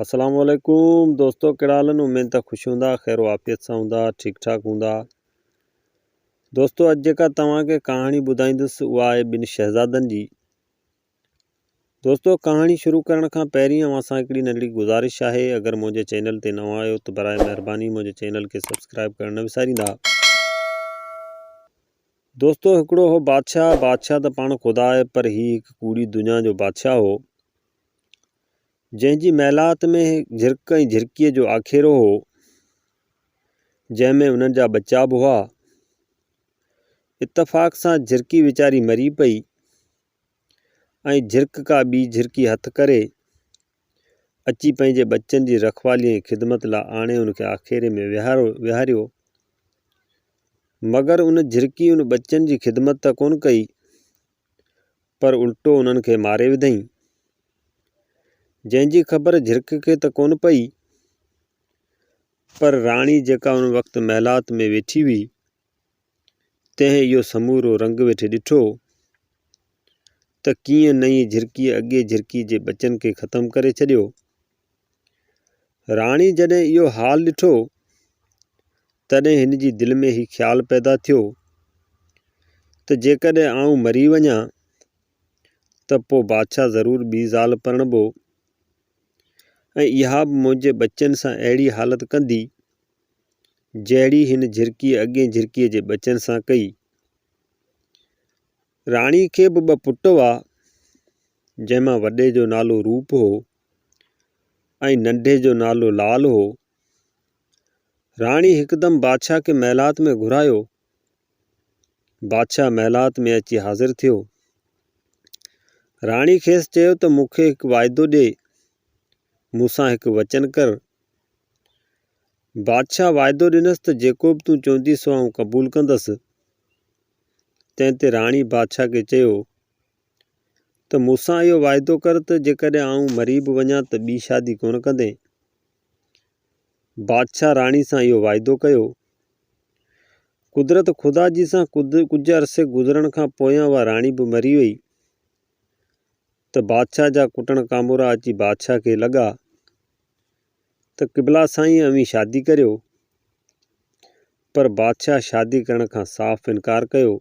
السلام عليڪم دوستو ڪهڙا حال آهن اميد ته خوش هوندا خير و عافيت سان هوندا ٺيڪ ٺاڪ هوندا دوستو اڄ جيڪا توهان کي ڪهاڻي ٻڌائيندس اها آهي ٻن شهزادن جي دوستو ڪهاڻي شروع ڪرڻ کان پهرين اوهان سان هڪڙي ننڍڙي گذارش آهي اگر منهنجي چينل تي نوان آهيو ته برائي مهرباني منهنجي چينل کي سبسڪرائب ڪرڻ نه وساريندا دوستو هڪڙو هو بادشاهه بادشاهه ته پاڻ خدا آهي پر هي هڪ ڪوڙي دنيا جو بادشاهه هو جنهن جي محلات ۾ جھرڪ ۽ جھرڪيء جو آکيرو هو، جنهن ۾ انهن جا ٻچا به هئا. اتفاق سان جھرڪي ويچاري مري پئي ۽ جھرڪ ڪا ٻي جھرڪي هٿ ڪري، اچي پنهنجي ٻچن جي رکوالي ۽ خدمت لاء آڻي ان کي آکيري ۾ ويهاريو. مگر ان جھرڪي ان ٻچن جي خدمت ته ڪونه ڪئي، پر الٽو انهن کي ماري وڌئين. جنهن جي خبر جھرڪ کي ته ڪونه پئي، پر راڻي جيڪا ان وقت محلات ۾ ويٺي هئي، تنهن اهو سمورو رنگ ويٺي ڏٺو ته ڪيئن نئين جھرڪيء اڳئين جھرڪي جي ٻچن کي ختم ڪري ڇڏيو. راڻي جڏهن اهو حال ڏٺو، تڏهن هن جي دل ۾ هي خيال پيدا ٿيو ته جيڪڏهن آئون مري وڃان ته پوء بادشاهه ضرور ٻي زال پرڻبو ۽ اها به منهنجي ٻچن سان اهڙي حالت ڪندي، جهڙي هن جھرڪيء اڳئين جھرڪيء جي ٻچن سان ڪئي. راڻي کي به ٻه پٽ هئا، جنهن مان وڏي جو نالو روپ هو ۽ ننڍي جو نالو لال هو. راڻي هڪدم بادشاهه کي محلات ۾ گهرايو. بادشاهه محلات ۾ اچي حاضر ٿيو. راڻي کيس چيو ته مون کي هڪ واعدو ڏي، مون سان هڪ وچن ڪر. بادشاهه واعدو ڏنس ته جيڪو به تون چوندين سو آئون قبول ڪندس. تنهن تي راڻي بادشاهه کي چيو ته مون سان اهو واعدو ڪر ته جيڪڏهن آئون مري به وڃان ته ٻي شادي ڪونه ڪندين. بادشاهه راڻي سان اهو واعدو ڪيو. قدرت خدا جي سان ڪجهه عرصي گذرڻ کان پويان اها راڻي به مري وئي ته بادشاهه جا ڪٽڻ ڪامورا اچي بادشاهه کي لڳا ته قبلا سائين اوهين شادي ڪريو پر بادشاهه شادي ڪرڻ کان صاف انڪار ڪيو.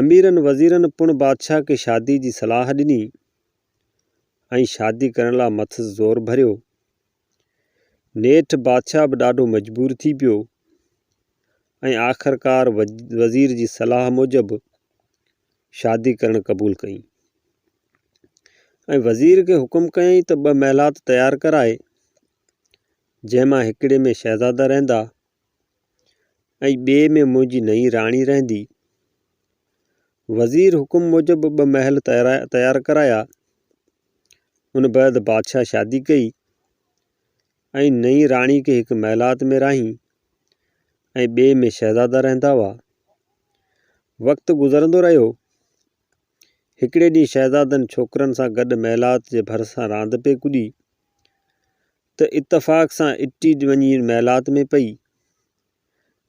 اميرن وزيرن پڻ بادشاهه کي شادي جي صلاح ڏني. ۽ شادي ڪرڻ لاء مٿس زور ڀريو. نيٺ بادشاهه به ڏاڍو مجبور ٿي پيو ۽ آخرڪار وزير جي صلاح موجب شادي ڪرڻ قبول ڪئي ۽ وزير کي حڪم ڪيائين ته ٻه محلات تيار ڪرائي، جنهن مان هڪڙي ۾ شهزادا رهندا ۽ ٻئي ۾ منهنجي نئين راڻي رهندي. وزير حڪم موجب ٻه محل تيار ڪرايا. ان بعد بادشاهه شادي ڪئي ۽ نئين راڻي کي هڪ محلات ۾ راهين ۽ ٻئي ۾ شهزادا رهندا هئا. وقت گذرندو رهيو. هڪڙي ڏينهن شهزادن ڇوڪرن سان گڏ محلات جي ڀرسان راند پئي ڪڏي ته اتفاق سان اٽي وڃي محلات ۾ پئي،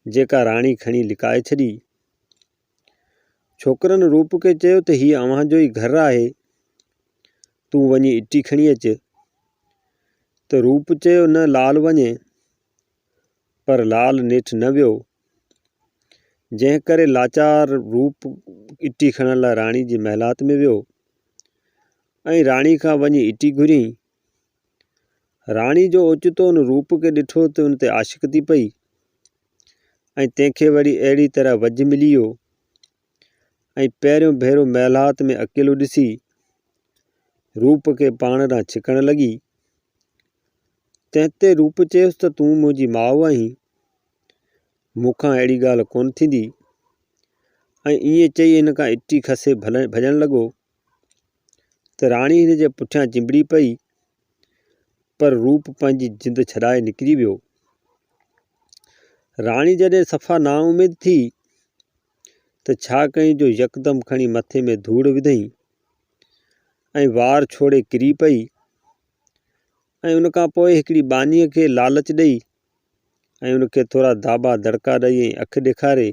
جيڪا راڻي کڻي لڪائي ڇڏي. ڇوڪرن روپ کي چيو ته هيء اوهان جو ئي گهر آهي، تون وڃي اٽي کڻي اچ. ته روپ چيو نه لال وڃي، پر لال نيٺ نه ويو، جنهن ڪري لاچار روپ اٽي کڻڻ لاء راڻي جي محلات ۾ ويو ۽ راڻي کان وڃي اٽي گهريائين. راڻي جو اوچتو ان روپ کي ڏٺو ته ان تي عاشق ٿي پئي ۽ تنهن کي وري اهڙي طرح وجهه ملي ويو ۽ پهريون ڀيرو محلات ۾ اڪيلو ڏسي روپ کي پاڻ ڏانهن ڇڪڻ لڳي. تنهن تي روپ چيس ته تون منهنجي ماء آهين، مون کان اهڙي ڳالهه ڪونه ٿيندي ۽ ائين چئي هن کان اٽي کسي ڀڄڻ لڳو. ته راڻي هن جي پٺيان چنبڙي پئي، پر روپ پنهنجي جند ڇڏائي نڪري ويو. راڻي جڏهن صفا نااميد ٿي ته ڇا ڪيائين جو يڪدم کڻي مٿي ۾ ڌوڙ وڌائين ۽ وار ڇوڙي ڪري پئي ۽ ان کان پوء هڪڙي ٻانهيء کي لالچ ڏئي ۽ ان کي ٿورا داٻا دڙڪا ڏئي ۽ اک ڏيکاري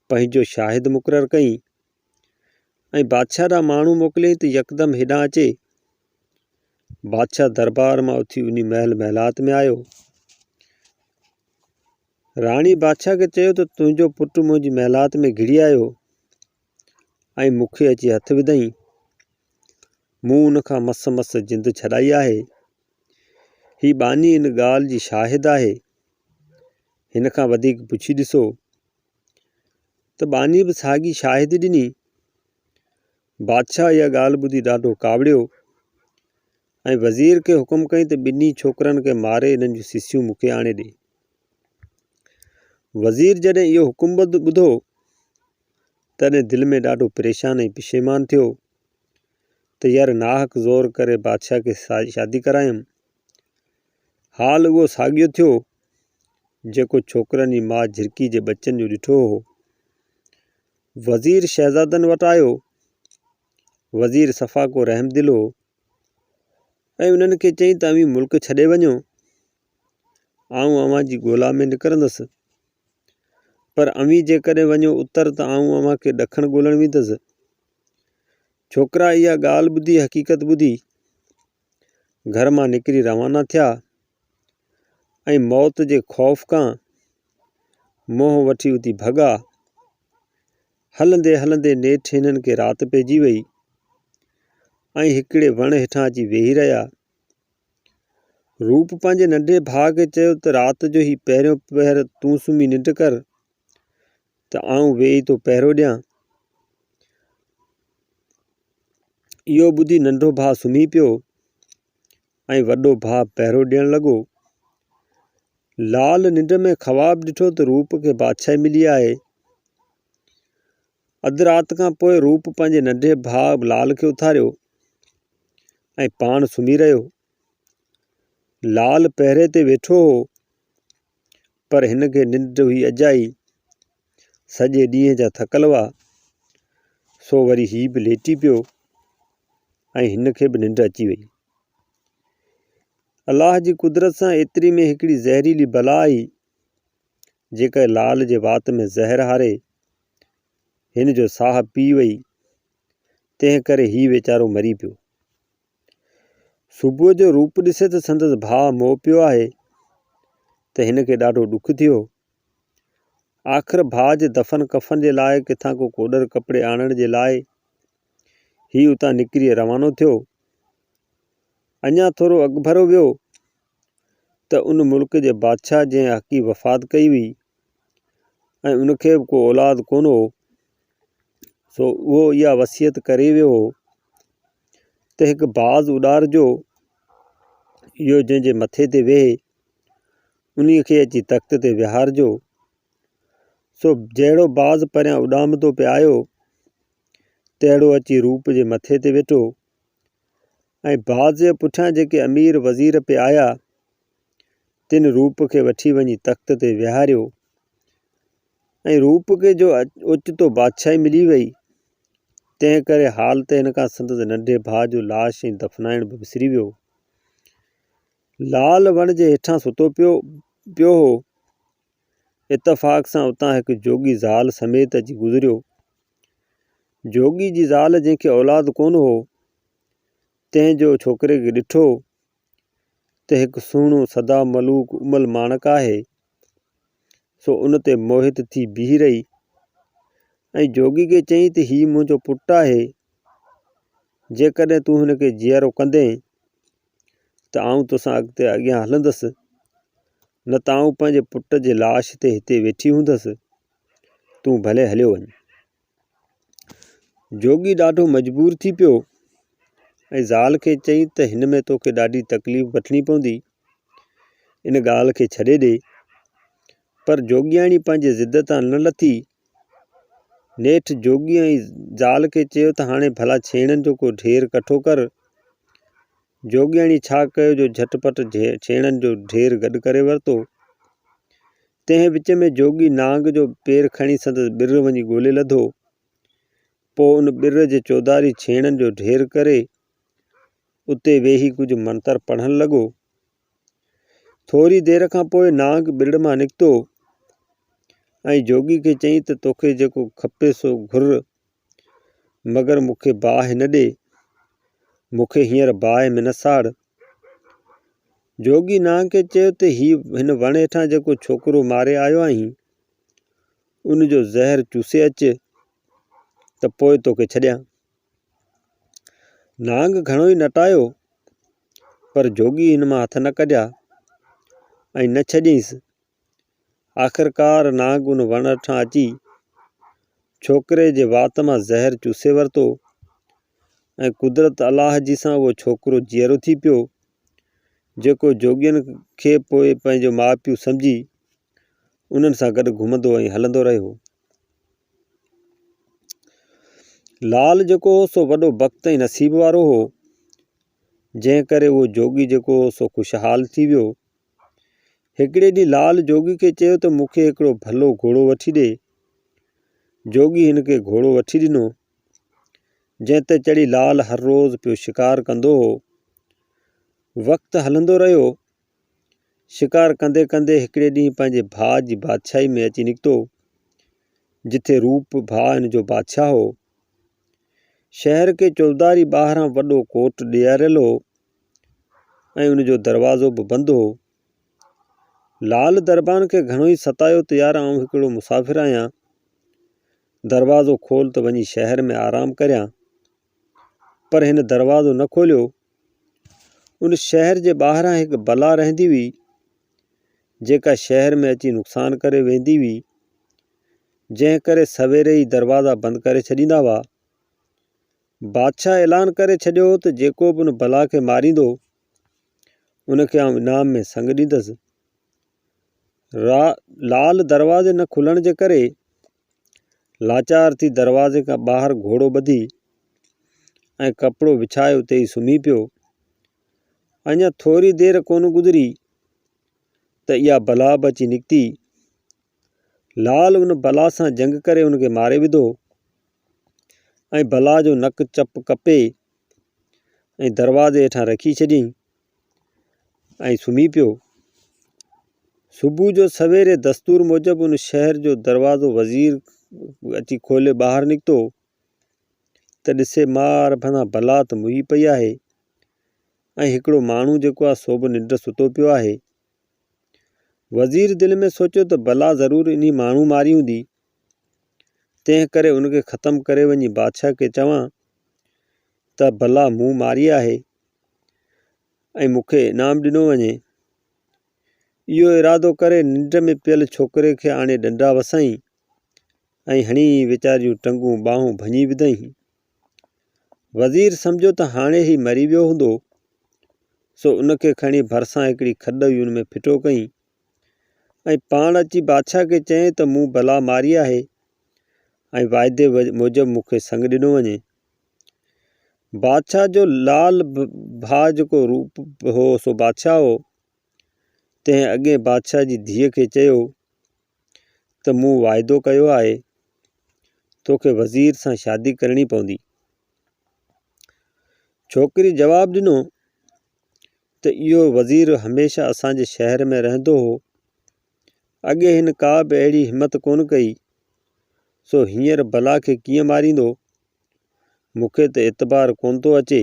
پنهنجو شاهد مقرر ڪيائين. ۽ بادشاهه ڏانهن ماڻهو موڪليائين ته يڪدم هيڏانهن اچي. بادشاهه دربار مان اٿي انهي محل محلات ۾ آيو. راڻي بادشاهه کي چيو ته تنهنجو پٽ منهنجي محلات ۾ گهڙي آيو ۽ مون کي اچي هٿ وڌائين. مون ان کان مس مس جند ڇڏائي آهي. هي ٻانهي ان ڳالهه جي شاهد آهي. هن کان وڌيڪ پڇي ڏسو. ته ٻانهي به ساڳي شاهدي ڏني. بادشاهه اها ڳالهه ٻڌي ڏاڍو ڪاوڙيو ۽ وزير کي حڪم ڪيائين ته ٻنهي ڇوڪرن کي ماري انهن جون سسيون مون کي آڻي ڏي. وزير جڏهن اهو حڪم ٻڌو تڏهن دل ۾ ڏاڍو پريشان ۽ پشيمان ٿيو ته يار ناحق زور ڪري بادشاهه کي شادي ڪرايم. حال اهو ساڳيو ٿيو جيڪو ڇوڪرن جي ماء جھرڪي جي ٻچن جو ڏٺو هو. وزير شهزادن وٽ آيو. وزير صفا ڪو رحمدل هو ۽ انهن کي چيائين ته اوهين ملڪ ڇڏي وڃو، آئون اوهان جي ڳولا ۾ نڪرندس. پر اوهين جيڪڏهن وڃو اتر ته آئون اوهان کي ڏکڻ ڳولڻ ويندس. ڇوڪرا اها ڳالهه ٻڌي حقيقت ٻڌي گهر مان نڪري روانا ٿيا ۽ موت جي خوف کان منهن وٺي اٿي ڀڳا. هلندي هلندي نيٺ هنن کي رات پئجي وئي ۽ هڪڙي وڻ هيٺان اچي ويهي رهيا. روپ پنهنجي ننڍي ڀاء کي چيو ته رات جو هي پهريون پهر تون سمهي ننڊ ڪر ته آئون ويهي ٿو پهرو ڏيان. اهو ٻڌي ننڍو ڀاء سمهي پيو ۽ وڏو ڀاء پهرو ڏيڻ لڳو. لال ننڊ ۾ خواب ڏٺو ته روپ کي بادشاهي ملي آهي. اڌ رات کان پوء روپ پنهنجي ننڍي ڀاء لال کي اٿاريو ۽ پاڻ سمهي رهيو. لال پهري تي ويٺو هو پر هن کي ننڊ هئي اجائي. سڄي ڏينهن جا ٿڪل هئا، سو وري هي به ليٽي پيو ۽ هن کي به ننڊ اچي وئي. الله جي قدرت سان ايتري ۾ هڪڙي زهريلي بلا آئي، جيڪا لال جي وات ۾ زهر هاري هن جو ساهه پي وئي، تنهن ڪري هي ويچارو مري پيو. صبح جو روپ ڏسي ته سندس ڀاء مئو پيو آهي ته هن کي ڏاڍو ڏک ٿيو. آخر ڀاء جي دفن ڪفن جي لاء ڪٿان ڪو ڪوڏر ڪپڙي آڻڻ جي لاء هي اتان نڪري روانو ٿيو. اڃا ٿورو اڳڀرو ويو ته ان ملڪ جي بادشاهه جنهن حقي وفات ڪئي هئي ۽ ان کي به ڪو اولاد ڪونه هو سو اهو اها وصيت ڪري ويو هو ته هڪ باز اڏارجو اهو جنهن جي مٿي تي ويهي انهيء کي اچي تخت تي ويهارجو. سو جهڙو باز پريان اڏامندو پئي آيو، تهڙو اچي روپ جي مٿي تي ويٺو ۽ باز جي پٺيان جيڪي امير وزير پئي آيا، تن روپ کي وٺي وڃي تخت تي ويهاريو ۽ روپ کي جو اوچتو بادشاهي ملي وئي، تنهن ڪري حال ته هن کان سندس ننڍي ڀاء جو لاش ۽ دفنائڻ به وسري ويو. لال وڻ جي هيٺان ستو پيو پيو هو. اتفاق سان اتان هڪ جوڳي زال سميت اچي گذريو. جوڳي جي زال جنهن کي اولاد ڪونه هو، تنهن جو ڇوڪري کي ڏٺو ته هڪ سهڻو سدا ملوڪ امل ماڻڪ آهي، سو ان تي موهت ٿي بيهي رهي ۽ جوڳي کي چيائين ته هي منهنجو پٽ آهي، جيڪڏهن تون هن کي جيئرو ڪندين ته آئون توسان اڳتي اڳيان هلندس، نه ته آئون پنهنجي پٽ جي لاش تي هتي ويٺي هوندس، تون ڀلي هليو وڃ. جوڳي ڏاڍو مجبور ٿي پيو ۽ زال کي چيائين ته هن ۾ توکي ڏاڍي تڪليف وٺڻي پوندي، ان ڳالهه کي ڇڏي ڏي. پر جوڳياڻي پنهنجي ضد تان نه لٿي. نيٺ جوڳيء ۽ زال کي چيو ته هاڻي ڀلا ڇيڻن جو ڪو ڍير ڪٺو ڪر. جوڳياڻي ڇا ڪيو جو جهٽ پٽ ڇيڻن جو ڍير گڏ ڪري ورتو. تنهن وچ ۾ جوڳي نانگ جو پير کڻي سندس ٻر وڃي ڳولي لڌو. پوء ان ٻر جي چوڌاري ڇيڻن جو ڍير ڪري اتي ويهي ڪجهه منتر پڙهڻ لڳو. ٿوري دير کان پوء نانگ ٻرڙ مان نڪتو ۽ جوڳي کي چيائين ته توکي جيڪو کپي سو گهر، مگر مون کي باهه نه ڏي، مون کي هينئر باهه ۾ نه ساڙ. جوڳي نانگ کي چيو ته هي هن وڻ هيٺان جيڪو ڇوڪرو ماري آيو آهين، ان جو زهر چوسي اچ ته پوء توکي ڇڏيان. نانگ گهڻو ئي نٽايو، پر جوڳي هن مان هٿ نه ڪڍيا ۽ نه ڇڏيائينس. آخرڪار نانگ ان وڻ هيٺان اچي ڇوڪري جي وات مان زهر چوسي ورتو ۽ قدرت الله جي سان اهو ڇوڪرو جيئرو ٿي پيو، جيڪو جوڳين کي پوء پنهنجو ماء پيء سمجهي انهن سان گڏ گهمندو ۽ هلندو رهيو. لال جيڪو هو سو وڏو بخت ۽ نصيب وارو هو، جنهن ڪري اهو جوڳي جيڪو هو سو خوشحال ٿي ويو. هڪڙي ڏينهن لال جوڳي کي چيو ته مون کي هڪڙو ڀلو گهوڙو وٺي ڏي. جوڳي هن کي گهوڙو وٺي ڏنو، جنهن تي چڙهي لال هر روز پيو شڪار ڪندو هو. وقت هلندو رهيو. شڪار ڪندي ڪندي هڪڙي ڏينهن پنهنجي ڀاء جي بادشاهي ۾ اچي نڪتو، جتي روپ ڀاء هن جو بادشاهه هو. شهر کي چوڌاري ٻاهران وڏو ڪوٽ ڏياريل هو ۽ ان جو دروازو به بند هو. لال دربان کي گهڻو ئي ستايو ته يار آئون هڪڙو مسافر آهيان، دروازو کول ته وڃي شهر ۾ آرام ڪريان. پر هن دروازو نه کوليو. ان شهر جي ٻاهران هڪ بلا رهندي هئي، جيڪا شهر ۾ اچي نقصان ڪري ويندي هئي، جنهن ڪري سويري ئي دروازا بند ڪري ڇڏيندا هئا. بادشاهه اعلان ڪري ڇڏيو هو ته جيڪو به ان بلا کي ماريندو، ان کي آئون انعام ۾ سڱ ڏيندس. لال دروازي نه کلڻ جي ڪري لاچار ٿي دروازي کان ٻاهر گهوڙو ٻڌي ۽ ڪپڙو وڇائي اتي ئي سمهي پيو. اڃا ٿوري دير ڪونه گذري ته اها بلا به اچي نڪتي. لال ان بلا سان جنگ ڪري ان کي ماري وڌو ۽ بلا جو نڪ چپ ڪپي ۽ دروازي هيٺان رکي ڇڏيائين. ۽ سمهي پيو. صبح جو سويري دستور موجب ان شهر جو دروازو وزير اچي کولي ٻاهر نڪتو ته ڏسي مار ڀنا بلا ته موئي پئي آهي ۽ هڪڙو ماڻهو جيڪو آهي سو به ننڊ ستو پيو آهي. وزير دل ۾ سوچيو ته بلا ضرور انهي ماڻهو ماري هوندي، تنهن ڪري ان کي ختم ڪري وڃي بادشاهه کي چوان ته بلا مون ماري آهي. ۽ مون کي انعام ڏنو وڃي. اهو ارادو ڪري ننڊ ۾ پيل ڇوڪري کي آڻي ڏنڊا وسائين ۽ هڻي ويچاري جون ٽنگون ٻانهون ڀڃي وڌائين. وزير سمجهيو ته هاڻي هي مري ويو هوندو، سو ان کي کڻي ڀرسان هڪڙي کڏ هئي ان ۾ ڦٽو ڪيائين ۽ پاڻ اچي بادشاهه کي چيائين ته مون بلا ماري آهي ۽ واعدي موجب مون کي سڱ ڏنو وڃي. بادشاهه جو لال ڀاء جيڪو روپ هو سو بادشاهه هو، تنهن اڳئين بادشاهه جي ڌيء کي چيو ته مون واعدو ڪيو آهي، توکي وزير سان شادي ڪرڻي پوندي. ڇوڪري جواب ڏنو ته اهو وزير هميشه اسان جي شهر ۾ رهندو هو، اڳي هن ڪا به اهڙي همت ڪونه ڪئي، سو هينئر بلا کي ڪيئن ماريندو؟ مون کي ته اعتبار ڪونه ٿو اچي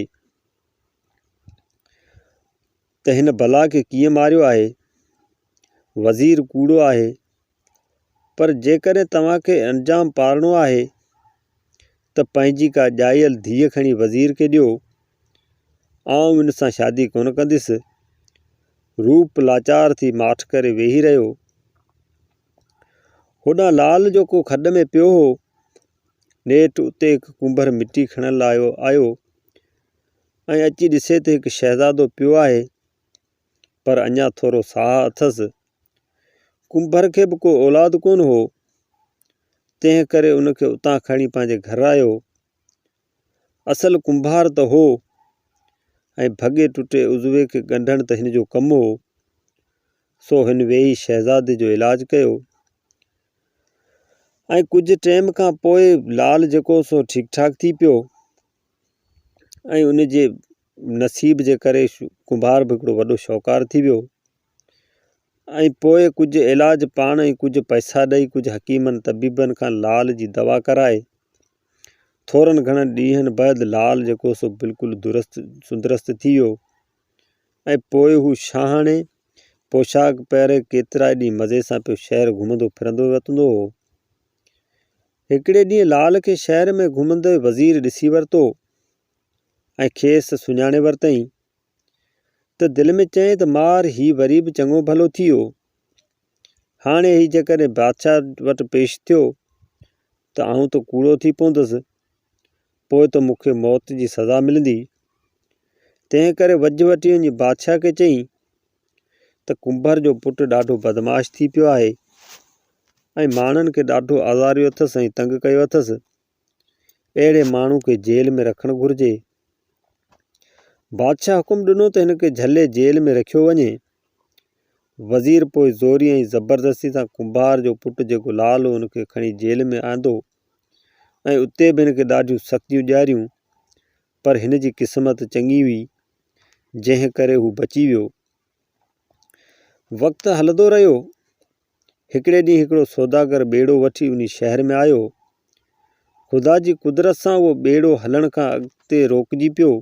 ته هن بلا کي ڪيئن ماريو آهي. وزير ڪوڙو آهي، پر جيڪڏهن توهان کي انجام پارڻو آهي ته پنهنجي ڪا ڄايل ڌيء کڻي وزير کي ڏيو. آئون ان سان شادي ڪونه ڪنديس. روپ لاچار ٿي ماٺ ڪري ويهي رهيو. هوڏانهن لال جو ڪو کڏ ۾ پيو هو. نيٺ اتي هڪ ڪنڀر مٽي کڻڻ لاء آيو ۽ اچي ڏسي ته هڪ شهزادو پيو آهي، پر اڃا ٿورو ساهه اٿس. ڪنڀر کي به ڪو اولاد ڪونه هو، تنهن ڪري ان کي اتان کڻي پنهنجي گهر آيو. اصل ڪنڀار ته هو ۽ ڀڳي ٽٽي عضوي کي ڳنڍڻ ته هن جو ڪم هو، سو هن ويهي شهزادي جو علاج ڪيو. ۽ ڪجهه ٽيم کان پوء لال جيڪو سو ٺيڪ ٺاڪ ٿي پيو ۽ ان جي نصيب جي ڪري ڪنڀار به هڪڙو وڏو شوڪار ٿي ويو ۽ پوء ڪجهه علاج پاڻ ۽ ڪجهه پئسا ڏئي ڪجهه حڪيمن طبيبن کان لال جي دوا ڪرائي ٿورن گهڻن ڏينهن بعد لال جيڪو سو بلڪل درست سندرست ٿي ويو. ۽ پوء هو شاهاڻي پوشاڪ پهري ڪيترائي ڏينهن مزي سان پيو شهر گهمندو ڦرندو وتندو هو. هڪڙي ڏينهن لال کي شهر ۾ گهمندي وزير ڏسي ورتو ۽ کيس سڃاڻي ورتائين ته دل ۾ چيائين ته مار هي وري به چڱو ڀلو ٿي ويو. هاڻي هي جيڪڏهن بادشاهه وٽ پيش ٿيو ته آئون ته ڪوڙو ٿي پوندس، پوء ته مون کي موت جي سزا ملندي. تنهن ڪري وجهه وٺي وڃي بادشاهه کي چيائين ته ڪنڀر جو پٽ ڏاڍو بدمعاش ٿي پيو آهي ۽ ماڻهن کي ڏاڍو آزاريو اٿس ۽ تنگ ڪيو اٿس. اهڙي ماڻهو کي جيل ۾ رکڻ گهرجي. بادشاهه حڪم ڏنو ته هن کي جهلي جيل ۾ رکيو وڃي. وزير پوء زوري ۽ زبردستي سان ڪنڀار جو پٽ جيڪو لال هو ان کي کڻي جيل ۾ آندو ۽ اتي به هن کي ڏاڍيون سختيون ڏياريون پر هن جي قسمت چڱي هئي جنهن ڪري هو بچي ويو. وقت هلندو رهيو. هڪڙي ڏينهن هڪڙو سوداگر ٻيڙو وٺي انهي شهر ۾ آيو. خدا جي قدرت سان اهو ٻيڙو هلڻ کان اڳتي روڪجي پيو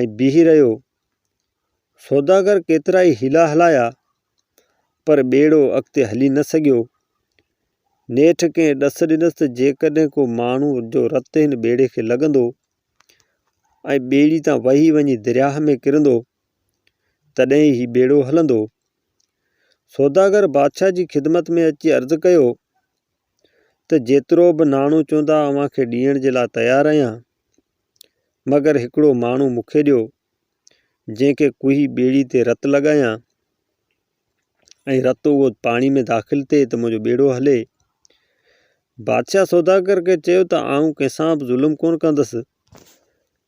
۽ بيهي رهيو. سوداگر ڪيترائي حيلا هلايا، پر ٻيڙو اڳتي هلي نه سگهيو. نيٺ ڪنهن ڏس ڏنس ته جيڪڏهن ڪو ماڻهو جو رت هن ٻيڙي کي لڳندو ۽ ٻيڙي تان وهي وڃي درياهه ۾ ڪرندو، تڏهن ئي هي ٻيڙو هلندو. سوداگر بادشاهه جي خدمت ۾ اچي عرض ڪيو ته جيترو به ناڻو چوندا اوهان کي ڏيڻ جي لاء تيار آهيان، مگر هڪڙو ماڻهو مون کي ڏيو، جنهن کي ڪوهي ٻيڙي تي رت لڳايان ۽ رت اهو پاڻي ۾ داخل ٿئي ته منهنجو ٻيڙو هلي. بادشاهه سوداگر کي چيو ته آئون ڪنهن سان به ظلم ڪونه ڪندس،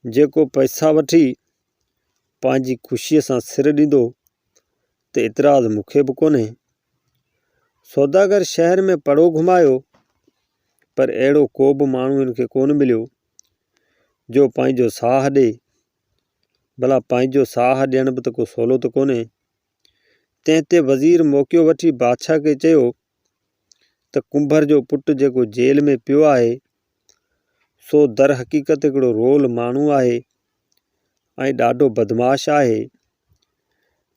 جيڪو پئسا وٺي پنهنجي خوشيء سان سر ڏيندو ته اعتراض مون کي به ڪونهي. سوداگر شهر ۾ پڙو گهمايو، پر اهڙو ڪو به ماڻهو هن کي ڪونه مليو، جو پنهنجو ساهه ڏئي. ڀلا پنهنجو ساهه ڏيڻ به ته ڪو سولو ته ڪونهي. تنهن تي وزير موقعو وٺي بادشاهه کي چيو ته ڪنڀر جو پٽ جيڪو جيل ۾ پيو آهي، سو درحقيقت هڪڙو رول ماڻهو آهي ۽ ڏاڍو بدمعاش آهي.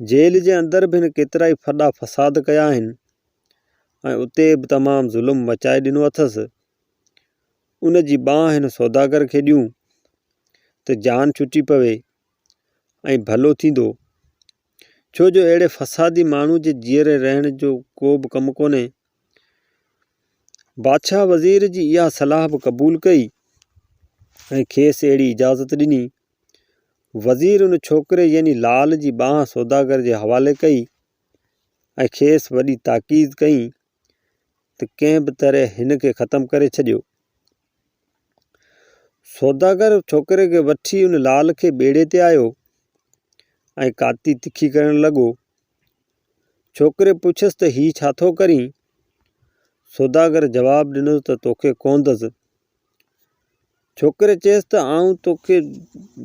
جيل جي اندر به هن ڪيترائي ڦڏا فساد ڪيا آهن ۽ اتي به تمام ظلم مچائي ڏنو اٿس. ان جي ٻانهن هن سوداگر کي ڏيون ته جان ڇٽي پوي ۽ ڀلو ٿيندو. ڇو جو اهڙي فسادي ماڻهو جي جيئري رهڻ جو ڪو به ڪم ڪونهي. بادشاهه وزير جي اها صلاح به قبول ڪئي ۽ کيس اهڙي اجازت ڏني. وزير ان ڇوڪري يعني لال جي ٻانهن سوداگر جي حوالي ڪئي ۽ کيس وڏي تاڪيد ڪئي ته ڪنهن به طرح هن کي ختم ڪري ڇڏيو. سوداگر ڇوڪري کي وٺي ان لال کي ٻيڙي تي آيو ۽ ڪاتي تکي ڪرڻ لڳو. ڇوڪري پڇيس ته هي ڇا ٿو ڪرين؟ سوداگر جواب ڏنس ته توکي ڪوندس. ڇوڪري چيس ته آئون توکي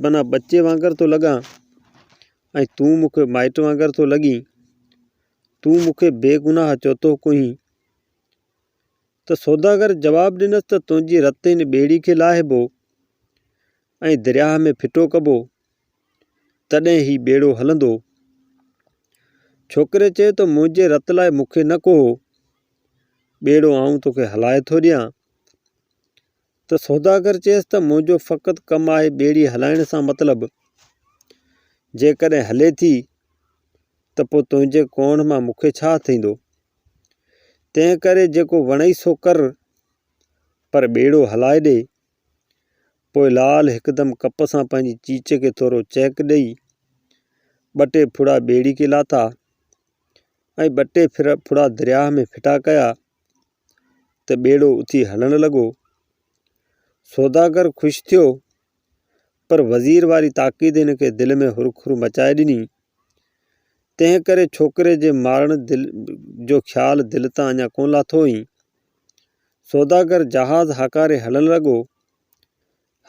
بنا ٻچي وانگر ٿو لڳان ۽ تون مون کي مائٽ وانگر ٿو لڳين. تون مون کي بيگناهه ڇو ٿو ڪوهين؟ ته سوداگر جواب ڏنس ته تنهنجي رت هن ٻيڙي کي لاهبو ۽ درياهه ۾ ڦٽو ڪبو، تڏهن هي ٻيڙو هلندو. ڇوڪري چيو ته منهنجي رت لاء مون کي نه ڪوهو، ٻيڙو آئون توکي هلائي ٿو ڏيان. ته سوداگر چيس ته منهنجو فقط ڪم آهي ٻيڙي هلائڻ سان مطلب، جيڪڏهن هلي ٿي ته پوء تنهنجي ڪوهڻ مان مون کي ڇا ٿيندو؟ تنهن ڪري جيڪو وڻئي سو ڪر، پر ٻيڙو هلائي ڏي. پوء لال هڪدم ڪپ سان پنهنجي چيچ کي ٿورو چهڪ ڏئي، ٻه ٽي ڦڙا ٻيڙي کي لاٿا ۽ ٻه ٽي ڦڙا درياهه ۾ ڦٽا ڪيا ته ٻيڙو اٿي هلڻ لڳو. سوداگر خوش ٿيو، پر وزير واري تاڪيد هن کي دل ۾ هرکر مچائي ڏني. تنهن ڪري ڇوڪري جي مارڻ دل جو خيال دل تان اڃا ڪونه لاٿو هئين. سوداگر جهاز هاڪاري هلڻ لڳو.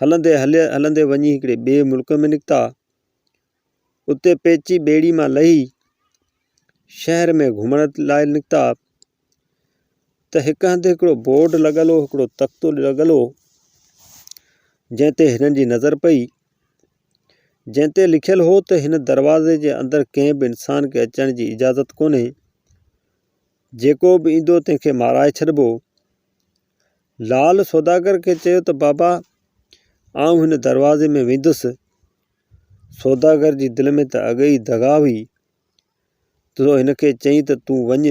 هلندي هلندي وڃي هڪڙي ٻئي ملڪ ۾ نڪتا. اتي پهچي ٻيڙي مان لهي شهر ۾ گهمڻ لاء نڪتا ته هڪ هنڌ هڪڙو بورڊ لڳل هو، هڪڙو تختو لڳل هو، جنهن تي هنن جي نظر پئي. جنهن تي لکيل هو ته هن دروازي جي اندر ڪنهن به انسان کي اچڻ جي اجازت ڪونهي، جيڪو به ايندو تنهن کي مارائي ڇڏبو. لال سوداگر کي چيو ته بابا آئون هن دروازي ۾ ويندس. سوداگر جي دل ۾ ته اڳي ئي دغا هئي، سو هن کي چيائين ته تون وڃ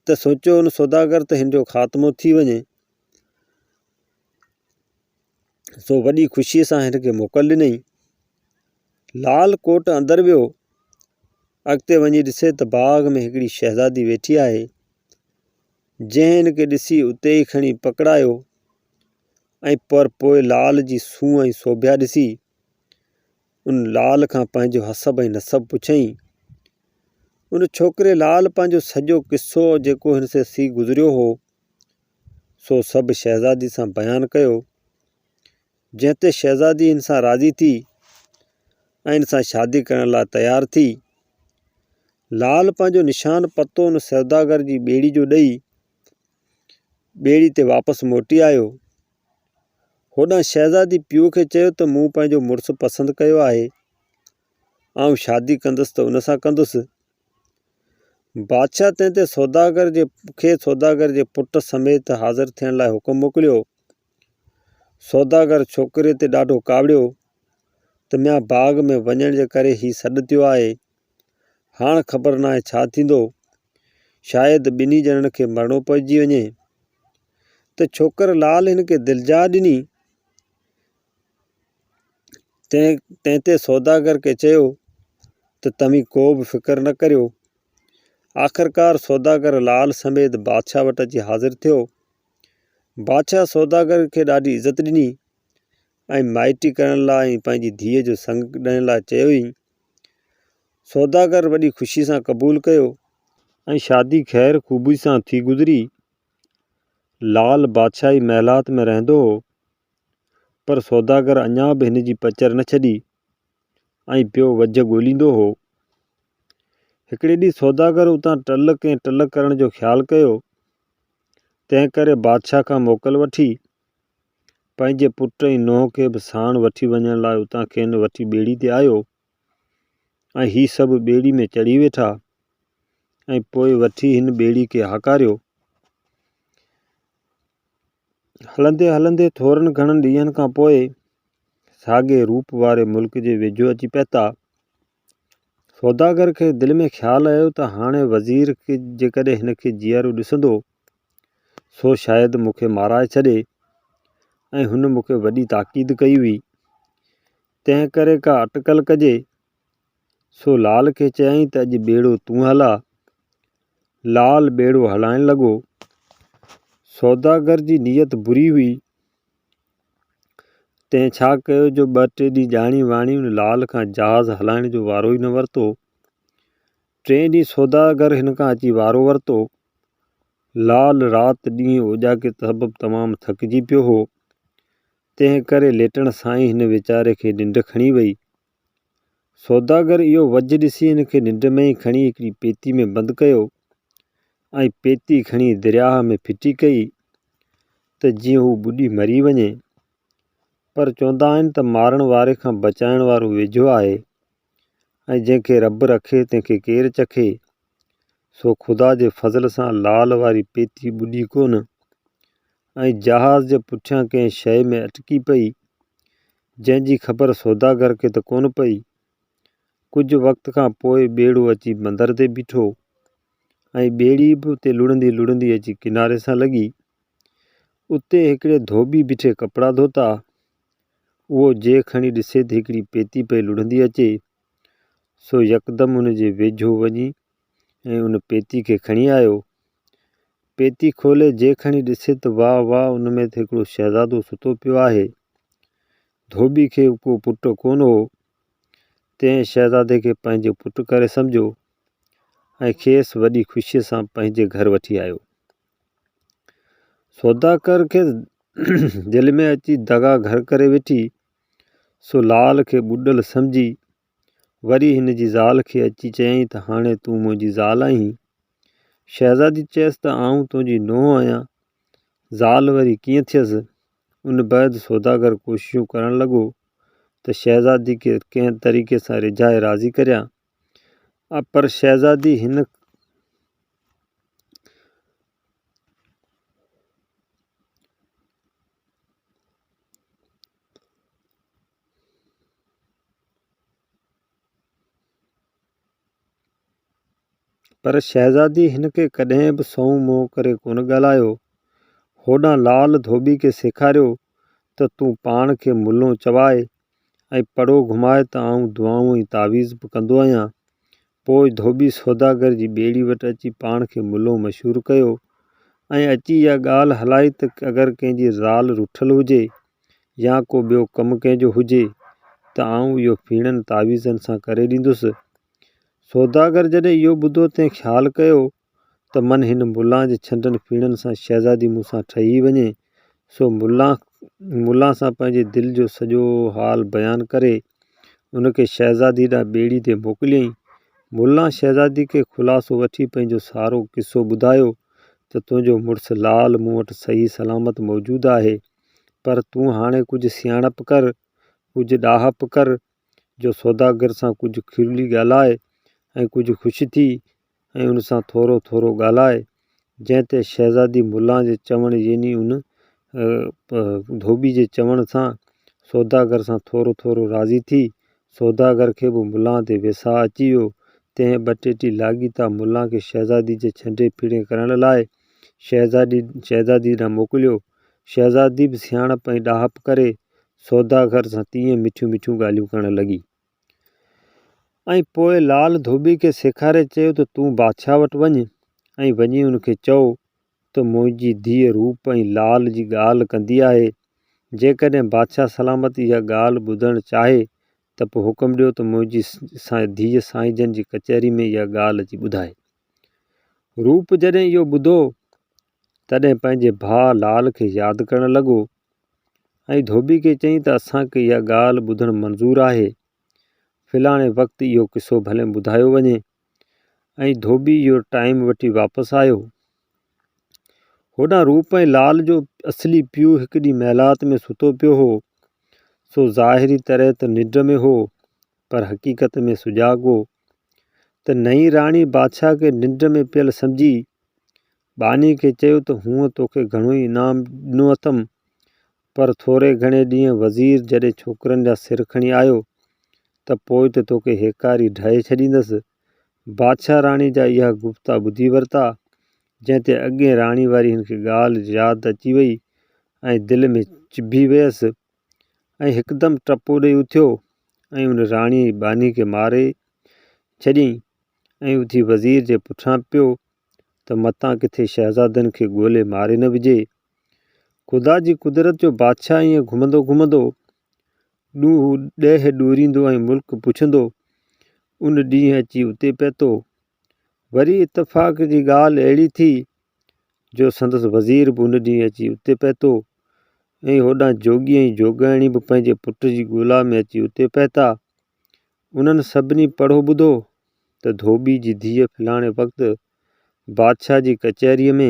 ته سوچيو ان سوداگر ته هن جو خاتمو ٿي وڃي. سو وڏي خوشيء سان هن کي موڪل ڏنائين. لال ڪوٽ اندر ويو. اڳتي وڃي ڏسي ته باغ ۾ هڪڙي شهزادي ويٺي آهي، جنهن هن کي ڏسي اتي ئي کڻي پڪڙايو ۽ پر پوء لال جي سونهن ۽ سوڀيا ڏسي ان لال کان پنهنجو حسب ۽ نسب پڇيائين. ان ڇوڪري لال پنهنجو سڄو قصو جيڪو هن سان ٿي گذريو هو، سو سڀ شهزادي سان بيان ڪيو، جنهن تي شهزادي هن سان راضي ٿي ۽ هن سان شادي ڪرڻ لاء تيار ٿي. لال پنهنجو نشان پتو ان سوداگر جي ٻيڙي جو ڏئي ٻيڙي تي واپس موٽي آيو. هوڏانهن شهزادي پيء کي چيو ته مون پنهنجو مڙس پسند ڪيو آهي، آئون شادي ڪندس ته ان سان ڪندس. بادشاهه تنهن تي سوداگر جي کي سوداگر جي پٽ سميت حاضر ٿيڻ لاء حڪم موڪليو. سوداگر ڇوڪري تي ڏاڍو ڪاوڙيو ته ميان باغ ۾ وڃڻ جي ڪري هي سڏ ٿيو آهي، هاڻ خبر ناهي ڇا ٿيندو، شايد ٻنهي ڄڻن کي مرڻو پئجي وڃي. ته ڇوڪر لال هن کي دلجاء ڏني. تنهن تي سوداگر کي چيو ته توهين ڪو به فڪر نه ڪريو. آخرڪار سوداگر لال سميت بادشاهه وٽ اچي حاضر ٿيو. بادشاهه سوداگر کي ڏاڍي عزت ڏني ۽ مائٽي ڪرڻ لاء ۽ پنهنجي ڌيء جو سڱ ڏيڻ لاء چيائين. سوداگر وڏي خوشي سان قبول ڪيو. ۽ شادي خير خوبي سان ٿي گذري. لال بادشاهي محلات ۾ رهندو هو. پر سوداگر اڃا به هن جي پچر نه ڇڏي ۽ پيو وجهه ڳوليندو هو. هڪڙي ڏينهن سوداگر اتان ٽل ڪنهن ٽل ڪرڻ جو خيال ڪيو، تنهن ڪري بادشاهه کان موڪل وٺي، پنهنجي پٽ ۽ نونهن کي به ساڻ وٺي وڃڻ لاء اتان کين وٺي ٻيڙي تي آيو ۽ هي سڀ ٻيڙي ۾ چڙهي ويٺا ۽ پوء وٺي هن ٻيڙي کي هاڪاريو. هلندي هلندي ٿورن گهڻن ڏينهن کان پوء ساڳئي روپ واري ملڪ جي ويجهو اچي پهتا. سوداگر کي دل ۾ خيال آيو ته هاڻي وزير جيڪڏهن هن کي جيئرو ڏسندو، سو شايد مون کي مارائي ڇڏي ۽ هن مون کي وڏي تاڪيد ڪئي هئي، تنهن ڪري ڪا اٽڪل ڪجي. سو لال کي چيائين ته اڄ ٻيڙو تون هلاء. لال ٻيڙو هلائڻ لڳو. سوداگر جي نيت بري هئي، تنهن ڇا ڪيو جو ٻه ٽي ڏينهن ڄاڻي واڻي ان لال کان جهاز هلائڻ جو وارو ئي نه ورتو. ٽئين ڏينهن سوداگر هن کان اچي وارو ورتو. لال رات ڏينهن اوڄاڪي سبب تمام ٿڪجي پيو هو، تنهن ڪري ليٽڻ سان ئي هن ويچاري کي ننڊ کڻي وئي. سوداگر اهو وجهه ڏسي هن کي ننڊ ۾ ئي کڻي هڪڙي پيتي ۾ بند ڪيو ۽ پيتي کڻي درياهه ۾ ڦٽي ڪئي ته جيئن هو ٻڏي مري وڃي. پر چوندا آهن ته مارڻ واري کان بچائڻ وارو ويجهو آهي ۽ جنهن کي رب رکي تنهن کي ڪير چکي. سو خدا جي فضل سان لال واري پيتي ٻڏي ڪونه ۽ جهاز جي پٺيان ڪنهن شيء ۾ اٽڪي پئي، جنهن جي خبر سوداگر کي ته ڪونه پئي. ڪجهه وقت کان پوء ٻيڙو اچي بندر تي بيٺو ۽ ٻيڙي به اتي لڙهندي لڙهندي اچي ڪناري سان لڳي. اتي هڪڙي ڌوٻي بيٺي ڪپڙا ڌوتا. اهو جي کڻي ڏسي ته هڪڙي پيتي پئي لڙهندي اچي، سو يڪدم ان جي ويجهو وڃي ۽ ان پيتي کي کڻي آيو. پيتي کولي جي کڻي ڏسي ته واهه واهه ان ۾ ته هڪڙو شهزادو ستو پيو آهي. ڌوٻي کي ڪو پٽ ڪونه هو، تنهن شهزادي کي پنهنجو پٽ ڪري سمجهيو ۽ کيس وڏي خوشيء سان پنهنجي گهر وٺي آيو. سوداگر کي دل ۾ اچي دغا گهر ڪري ويٺي، سو لال کي ٻڏل سمجهي وري هن جي زال کي اچي چيائين ته هاڻي تون منهنجي زال آهين. شهزادي چيس ته آئون تنهنجي نونهن آهيان، زال وري ڪيئن ٿيس؟ ان بعد سوداگر ڪوششون ڪرڻ لڳو ته ته شهزادي کي ڪنهن طريقي سان ريجهائي راضي ڪريان. پر شهزادي هن پر شهزادي هن کي ڪڏهن به سنئون منهن ڪري ڪونه ڳالهايو. هوڏانهن لال ڌوٻي کي سيکاريو ته تون پاڻ کي ملون چواء ۽ پڙهو گهماء ته آئون دعائون ۽ تعويذ به ڪندو آهيان. پوء ڌوٻي سوداگر جي ٻيڙي وٽ اچي پاڻ کي ملون مشهور ڪيو ۽ اچي اها ڳالهه هلائي ته اگر ڪنهن جي زال رٺل هجي يا ڪو ٻيو ڪم ڪنهن جو هجي ته آئون اهو ڦيڻن تعويذن سان ڪري ڏيندس. سوداگر جڏهن اهو ٻڌو تنهن خيال ڪيو ته من هن ملان جي ڇنڊن ڦيڻن سان شهزادي مون سان ٺهي وڃي. سو ملان ملان سان پنهنجي دل جو سڄو حال بيان ڪري ان کي شهزادي ڏانهن ٻيڙي تي موڪليائين. ملان شهزادي کي خلاصو وٺي پنهنجو سارو قصو ٻڌايو ته تنهنجو مڙس لال مون وٽ صحيح سلامت موجود آهي. پر تون هاڻي ڪجهه سياڻپ ڪر، ڪجهه ڏاهپ ڪر، جو سوداگر سان ڪجهه کلي ڳالهاء ۽ ڪجهه خوش ٿي ۽ ان سان ٿورو ٿورو ڳالهاء. جنهن تي شهزادي ملان جي چوڻ يعني ان ڌوٻي جي چوڻ سان سوداگر سان ٿورو ٿورو راضي ٿي. سوداگر کي به ملان تي ويساهه اچي ويو. تنهن ٻه ٽي ڏينهن لاڳيتا ملان کي شهزادي جي ڇنڊي ڦيڙي ڪرڻ لاء شهزادي ڏانهن موڪليو. شهزادي به سياڻپ ۽ ڏاهپ ڪري سوداگر سان تيئن مٺيون مٺيون ڳالهيون ڪرڻ لڳي. ۽ پوء لال ڌوٻي کي سيکاري چيو ته تون بادشاهه وٽ وڃ ۽ وڃي ان کي چئو ته منهنجي ڌيء روپ ۽ لال جي ڳالهه ڪندي آهي. جيڪڏهن بادشاهه سلامت اها ڳالهه ٻڌڻ چاهي ته پوء حڪم ڏيو ته منهنجي ڌيء سائينجن جي ڪچهري ۾ اها ڳالهه اچي ٻڌائي. روپ جڏهن اهو ٻڌو تڏهن پنهنجي ڀاء لال کي ياد ڪرڻ لڳو ۽ ڌوٻي کي چيائين ته اسان کي اها ڳالهه ٻڌڻ منظور آهي، فلاڻي وقت اهو قصو ڀلين ٻڌايو وڃي. ۽ ڌوٻي اهو ٽائيم وٺي واپس آيو. هوڏانهن روپ ۽ لال جو اصلي پيء هڪ ڏينهن محلات ۾ ستو پيو هو، سو ظاهري طرح ته ننڊ ۾ هو، پر حقيقت ۾ سجاڳ هو ته نئين راڻي بادشاهه کي ننڊ ۾ پيل سمجهي ٻانهي کي چيو ته هونء توکي گهڻو ئي انعام ڏنو اٿم، پر ٿوري گهڻي ڏينهن وزير جڏهن ڇوڪرن جا سر کڻي آيو ته پوء ته توکي هيڪاري ڊاهي ڇڏيندس. بادشاهه راڻي جا اها گفتا ٻڌي ورتا، جنهن تي اڳئين راڻي واري هن کي ڳالهه ياد اچي وئي ۽ دل ۾ چڀي ويس ۽ هڪدم ٽپو ڏيئي اٿيو ۽ ان راڻيء جي ٻانهي کي ماري ڇڏيائين ۽ اٿي وزير جي پٺيان پيو ته متان ڪٿي شهزادن کي ڳولي ماري نه وجهي. خدا جي قدرت جو بادشاهه ائين گهمندو گهمندو، ڏيهه ڏوريندو ۽ ملڪ پڇندو، ان ڏينهن اچي اتي پهتو. وري اتفاق جي ڳالهه اهڙي ٿي جو سندس وزير به ان ڏينهن اچي اتي پهتو ۽ هوڏانهن جوڳي ۽ جوڳائڻي به پنهنجي پٽ جي ڳولا ۾ اچي اتي پهتا. انهن سڀني پڙهو ٻڌو ته ڌوٻي جي ڌيء فلاڻي وقت بادشاهه جي ڪچهريء ۾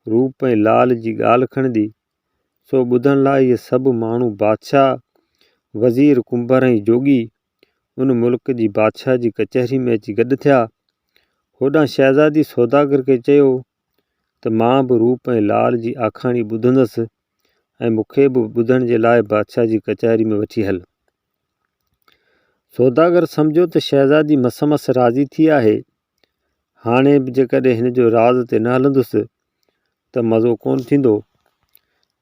روپ ۽ لال جي ڳالهه کڻندي، سو ٻڌڻ لاء اهي سڀ ماڻهو بادشاهه، وزير، ڪنڀر ۽ جوڳي ان ملڪ جي بادشاهه جي ڪچهري ۾ اچي گڏ ٿيا. هوڏانهن شهزادي سوداگر کي چيو ته مان به روپ ۽ لال جي آکاڻي ٻڌندس ۽ مون کي به ٻڌڻ جي لاء بادشاهه جي ڪچهري ۾ وٺي هل. سوداگر سمجهيو ته شهزادي مس مس راضي ٿي آهي، هاڻي به جيڪڏهن هن جو راز تي نه هلندس ته مزو ڪونه ٿيندو.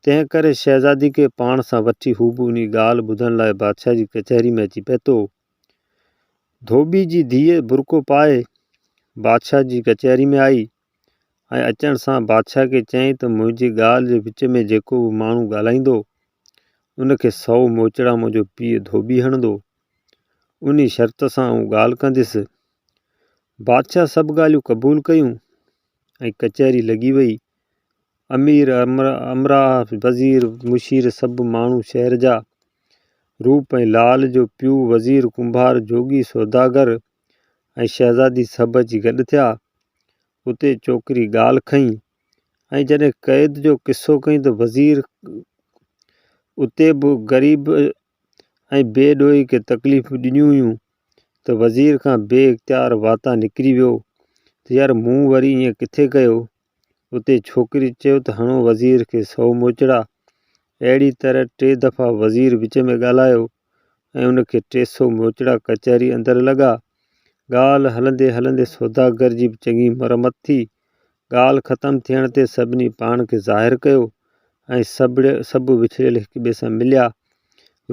تنهن ڪري شهزادي کي پاڻ سان وٺي هو به انهي ڳالهه ٻڌڻ لاء بادشاهه جي ڪچهري ۾ اچي پهتو. ڌوٻي جي ڌيء برقعو پائي بادشاهه جي ڪچهري ۾ آئي ۽ اچڻ سان بادشاهه کي چيائين ته منهنجي ڳالهه جي وچ ۾ جيڪو به ماڻهو ڳالهائيندو، ان کي سئو موچڙا منهنجو پيء ڌوٻي هڻندو. انهي شرط سان آئون ڳالهه ڪنديس. بادشاهه سڀ ڳالهيون قبول ڪيون ۽ ڪچهري لڳي وئي. امير، امراء، وزير، مشير سڀ ماڻهو شهر جا، روپ ۽ لال جو پيء، وزير، ڪنڀار، جوڳي، سوداگر ۽ شهزادي سڀ اچي گڏ ٿيا. اتي چوڪري ڳالهه کنئي ۽ جڏهن قيد جو قصو ڪيائين ته وزير اتي به غريب ۽ بي ڏوهي کي تڪليفون ڏنيون هيون ته وزير کان بي اختيار واتان نڪري ويو ته يار مون وري ائين ڪٿي ڪيو؟ اتي ڇوڪري چيو ته هڻو وزير کي سئو موچڙا. اهڙي طرح ٽي دفعا وزير وچ ۾ ڳالهايو ۽ ان کي 300 موچڙا ڪچهري اندر لڳا. ڳالهه هلندي هلندي سوداگر جي به چڱي مرمت ٿي. ڳالهه ختم ٿيڻ تي سڀني پاڻ کي ظاهر ڪيو ۽ سڀ وڇڙيل هڪ ٻئي سان مليا.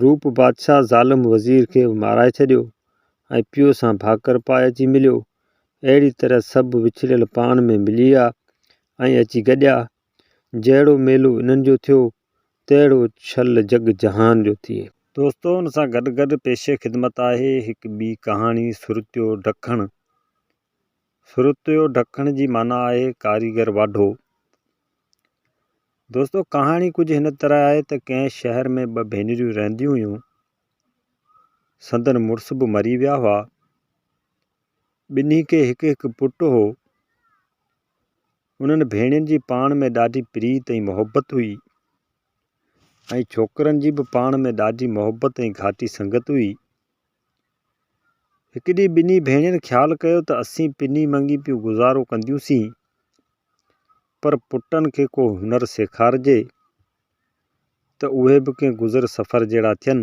روپ بادشاهه ظالم وزير کي به مارائي ڇڏيو ۽ پيء سان ڀاڪر پائي اچي مليو. اهڙي طرح سڀ وڇڙيل پاڻ ۾ ملي ويا ۽ اچي گڏيا. جهڙو ميلو انهن جو ٿيو، تهڙو ڇل جڳ جهان جو ٿئي. دوستو ان سان گڏ گڏ پيش خدمت آهي هڪ ٻي ڪهاڻي سرتيو ڊکڻ. سرتيو ڊکڻ جي معنيٰ آهي ڪاريگر واڍو. دوستو ڪهاڻي ڪجهه هن طرح آهي ته ڪنهن شهر ۾ ٻه ڀينريون رهنديون هيون. سندن مڙس به مري ويا هئا. ٻنهي کي هڪ هڪ پٽ هو. انهن ڀيڻين جي پاڻ ۾ ڏاڍي پريت ۽ محبت هئي ۽ ڇوڪرن جي به پاڻ ۾ ڏاڍي محبت ۽ گهاٽي سنگت هئي. هڪ ڏينهن ٻنهي ڀيڻين خيال ڪيو ته اسين پني مڱي پيون گذارو ڪنديون سين، پر پٽن کي ڪو هنر سيکارجي ته اهي به ڪنهن گذر سفر جهڙا ٿين.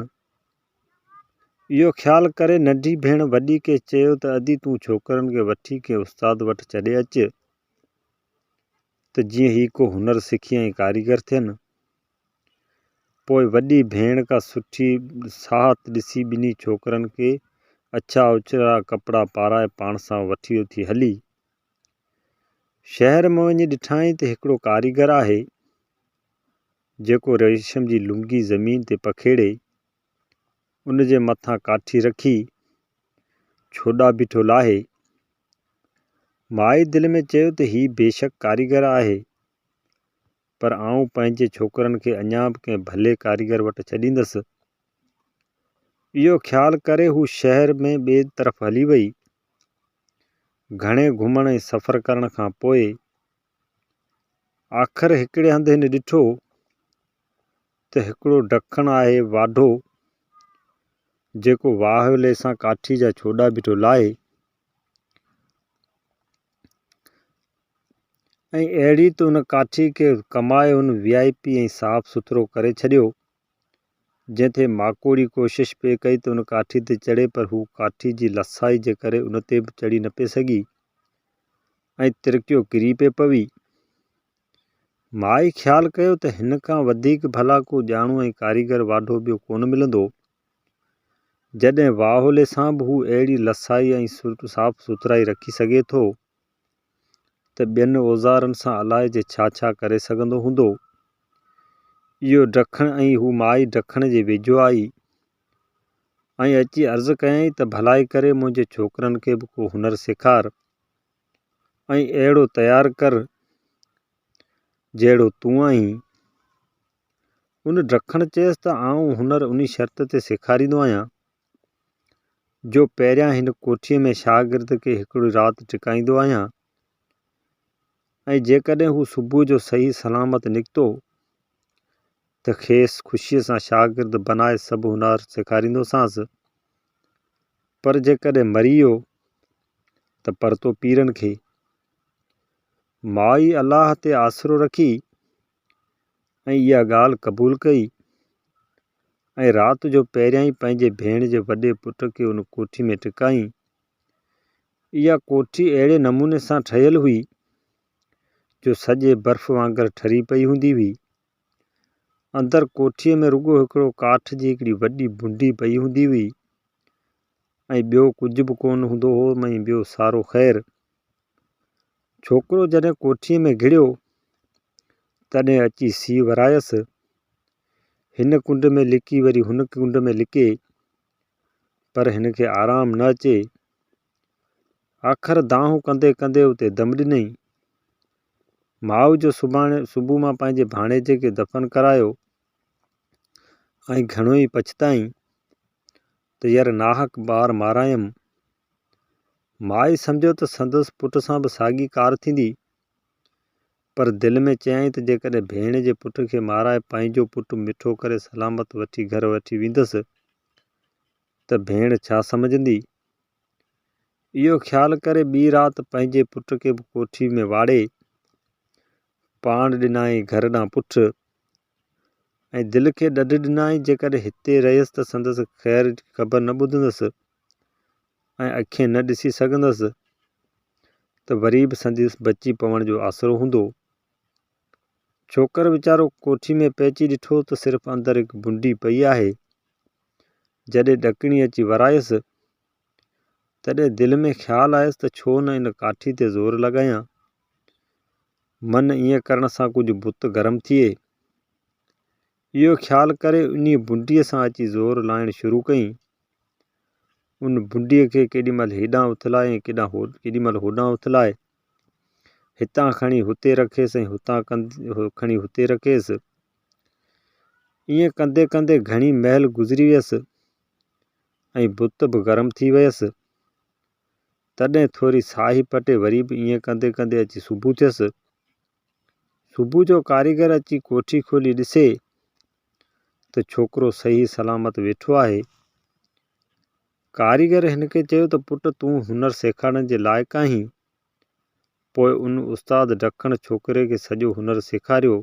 اهو خيال ڪري ننڍي ڀيڻ وڏي کي چيو ته ادي تون ڇوڪرن کي وٺي ڪنهن استاد وٽ ڇڏي اچ ته جيئن هي ڪو هنر سکي ۽ ڪاريگر ٿين. پوء وڏي ڀيڻ ڪا سٺي ساهت ڏسي ٻنهي ڇوڪرن کي اڇا اڇرا ڪپڙا پارائي پاڻ سان وٺي اٿي هلي. شهر ۾ وڃي ڏٺائين ته هڪڙو ڪاريگر آهي. جيڪو ريشم جي لنگي زمين تي پکيڙي، ان جي مٿان ڪاٺي رکي، ڇوڏا بيٺو لاهي. مائي دل ۾ چيو ته هي بيشڪ ڪاريگر آهي، پر آئون پنهنجي ڇوڪرن کي اڃا به ڪنهن ڀلي ڪاريگر وٽ ڇڏيندس. اهو خيال ڪري هو شهر ۾ ٻئي طرف هلي وئي. گهڻي گهمڻ ۽ سفر ڪرڻ کان پوء آخر هڪڙي هنڌ هن ڏٺو ته هڪڙو ڊکڻ آهي واڍو، جيڪو واهولي سان ڪاٺي جا ڇوڏا بيٺو لاهي ۽ اهڙي ته ان ڪاٺي کي ڪمائي هن وي آء پي ۽ صاف سٿرو ڪري ڇڏيو، جنهن تي ماڪوڙي ڪوشش پئي ڪئي ته ان ڪاٺي تي چڙهي پر هو ڪاٺي جي لسائي جي ڪري ان تي به چڙهي نه پئي سگهي. ۽ ترڪيو ڪري پئي پوي. مائي خيال ڪيو ته هن کان وڌيڪ ڀلا ڪو ڄاڻو ۽ ڪاريگر واڍو ٻيو ڪونه ملندو. جڏهن واهولي سان به هو اهڙي لسائي ۽ صاف سٿرائي رکي سگهي ٿو ته ٻين اوزارن سان الائجي ڇا ڇا ڪري سگهندو هوندو. اهو ڊکڻ ۽ هو مائي ڊکڻ جي ويجهو آئي. ۽ اچي عرض ڪيائين ته ڀلائي ڪري منهنجي ڇوڪرن کي به ڪو هنر سيکار ۽ اهڙو تيار ڪر جهڙو تون آهين. ان ڊکڻ چيس ته آئون هنر انهي شرط تي سيکاريندو آهيان جو پهريان هن ڪوٺيء ۾ شاگرد کي هڪڙي رات ٽڪائيندو آهيان ۽ جيڪڏهن هو صبح جو صحيح سلامت نڪتو ته کيس خوشيء سان شاگرد بنائي سڀ هنر سيکاريندوسانس، پر جيڪڏهن مري ويو ته پرتو پيرن کي. مائي الله تي آسرو رکي ۽ اها ڳالهه قبول ڪئي ۽ رات جو پهريائين پنهنجي ڀيڻ جي وڏي پٽ کي ان ڪوٺي ۾ ٽڪائين. اها ڪوٺي اهڙي نموني سان ٺهيل هئي، جو سڄي برف وانگر ٺري پئي هوندي هئي. اندر ڪوٺيء ۾ رڳو هڪڙو ڪاٺ جي هڪڙي وڏي بنڊي پئي هوندي هئي ۽ ٻيو ڪجهه به ڪونه هوندو هو ۽ ٻيو سارو خير. ڇوڪرو جڏهن ڪوٺيء ۾ گهڙيو، تڏهن اچي سيء ورايس. هن ڪنڊ ۾ لڪي وري هن ڪنڊ ۾ لڪي، پر هن کي آرام نه اچي. آخر دانهون ڪندي ڪندي اتي دم ڏنائين. ماء جو سڀاڻي صبح مان پنهنجي ڀاڻيجي کي دفن ڪرايو ۽ گهڻو ئي پڇتائين ته يار ناحق ٻار مارايم. مائي سمجهيو ته سندس پٽ سان به ساڳي ڪار ٿيندي، پر دل ۾ چيائين ته جيڪڏهن ڀيڻ جي پٽ کي مارائي پنهنجو پٽ مٺو ڪري سلامت وٺي گهر وٺي ويندس. ته ڀيڻ ڇا سمجهندي؟ اهو خيال ڪري ٻي رات پنهنجي پٽ کي به ڪوٺي ۾ واڙي، پاڻ ڏنائين گهر ڏانهن پٺ ۽ دل کي ڏڍ ڏنائين جيڪڏهن هتي رهيس ته سندس خير جي خبر نه ٻڌندس ۽ اکين نه ڏسي سگهندس ته وري به سندس بچي پوڻ جو آسرو هوندو. ڇوڪر ويچارو ڪوٺي ۾ پهچي ڏٺو ته صرف اندر هڪ بنڊي پئي آهي. جڏهن ڏڪڻي اچي ورايس، تڏهن دل ۾ خيال آيس ته ڇو نه ان ڪاٺي تي زور لڳايان. من ائين ڪرڻ سان ڪجهه بت گرم ٿئي. اهو خيال ڪري انهيء بنڊيء سان اچي زور لائڻ شروع ڪيائين. ان بنڊيء کي ڪيڏي مهل هيڏانهن اٿلائي ۽ ڪيڏي مهل هوڏانهن اٿلائي، هتان کڻي هتي رکيس ۽ هتان کڻي هتي رکيس. ائين ڪندي ڪندي گهڻي مهل گذري ويس ۽ بت به گرم ٿي ويس. تڏهن ٿوري ساهي پٽي وري به ائين ڪندي ڪندي اچي صبح ٿيس. صبح جو ڪاريگر اچي ڪوٺي کولي ڏسي ته ڇوڪرو صحيح سلامت ويٺو آهي. ڪاريگر هن کي چيو ته پٽ تون هنر سيکارڻ جي لائق آهين. پوء ان استاد ڊکڻ ڇوڪري کي سڄو هنر سيکاريو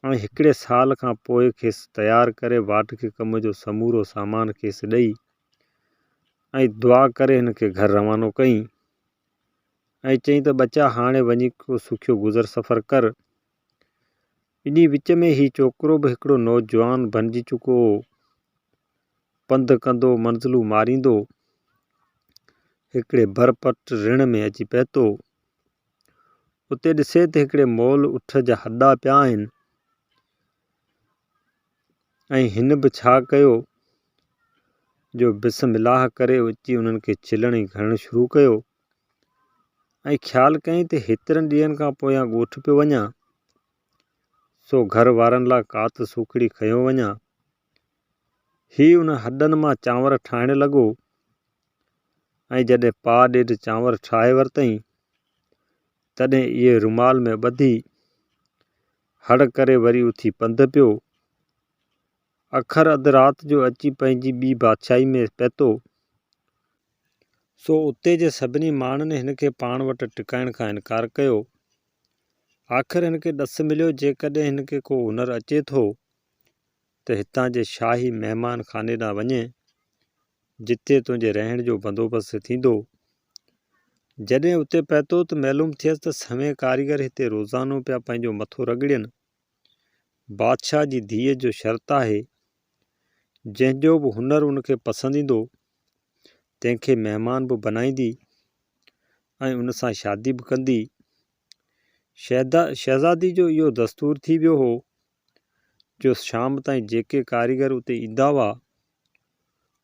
۽ هڪڙي سال کان پوء کيس تيار ڪري واڍڪي ڪم جو سمورو سامان کيس ڏئي ۽ دعا ڪري هن کي گهر روانو ڪيائين ۽ چيائين ته ٻچا هاڻي وڃي ڪو سکيو گذر سفر ڪر. انهي وچ ۾ هي ڇوڪرو به هڪڙو نوجوان بنجي چڪو هو. پنڌ ڪندو منزلون ماريندو هڪڙي برپٽ رڻ ۾ اچي پهتو. اتي ڏسي ته هڪڙي مئل اٺ جا هڏا پيا آهن ۽ هن به ڇا ڪيو جو بسم الله ڪري اچي انهن کي ڇلڻ ۽ گهڻڻ شروع ڪيو ۽ خيال ڪيائين ته هيترن ڏينهن کان پويان ڳوٺ پيو وڃان سو گهر وارن لاء ڪات سوکڙي کنيو وڃان. هي ان هڏن مان چانور ٺاهڻ لڳو ۽ جڏهن پاء ڏيڍ چانور ٺاهي ورتائين، تڏهن اهي رومال ۾ ٻڌي، هڙ ڪري وري اٿي پنڌ پيو. اکر اڌ رات جو اچي پنهنجي ٻي بادشاهي ۾ پهتو. سو اتي جي سڀني ماڻهن هن کي پاڻ وٽ ٽڪائڻ کان انڪار ڪيو. آخر هن کي ڏس مليو، جيڪڏهن هن کي ڪو هنر اچي ٿو ته هتان جي شاهي مهمان خاني ڏانهن وڃ، جتي تنهنجي رهڻ جو بندوبست ٿيندو. جڏهن اتي پهتو ته معلوم ٿيس ته سوين ڪاريگر هتي روزانو پيا پنهنجو مٿو رڳڙين. بادشاهه جي ڌيء جو شرط آهي، جنهن جو به هنر ان کي پسند ايندو، تنهن کي مهمان به بنائيندي ۽ ان سان شادي به ڪندي. شهزادي جو اهو دستور ٿي ويو هو جو شام تائين جيڪي ڪاريگر اتي ايندا هئا،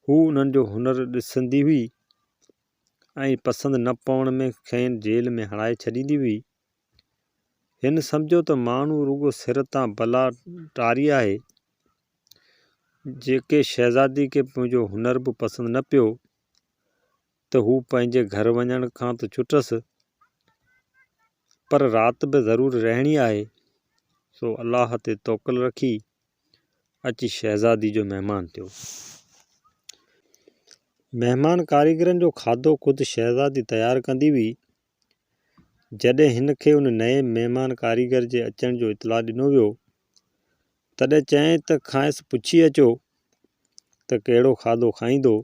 هو انهن جو هنر ڏسندي هئي ۽ پسند نه پوڻ ۾ کين جيل ۾ هڻائي ڇڏيندي هئي. هن سمجهيو ته ماڻهو رڳو سر تان بلا ٽاري آهي. جيڪي شهزادي کي منهنجو هنر به پسند نه پيو ته هو پنهنجي گهر وڃڻ کان ته ڇٽس، پر رات به ضرور رهڻي آهي، سو الله تي توڪل رکي اچي شهزادي جو مهمان ٿيو. مهمان ڪاريگرن جو کاڌو خود شهزادي تيار ڪندي هئي. جڏهن هن کي ان نئين مهمان ڪاريگر جي اچڻ جو اطلاع ڏنو ويو، تڏهن چيائين ته کانئس پڇي اچو ته ڪهڙو کاڌو کائيندو.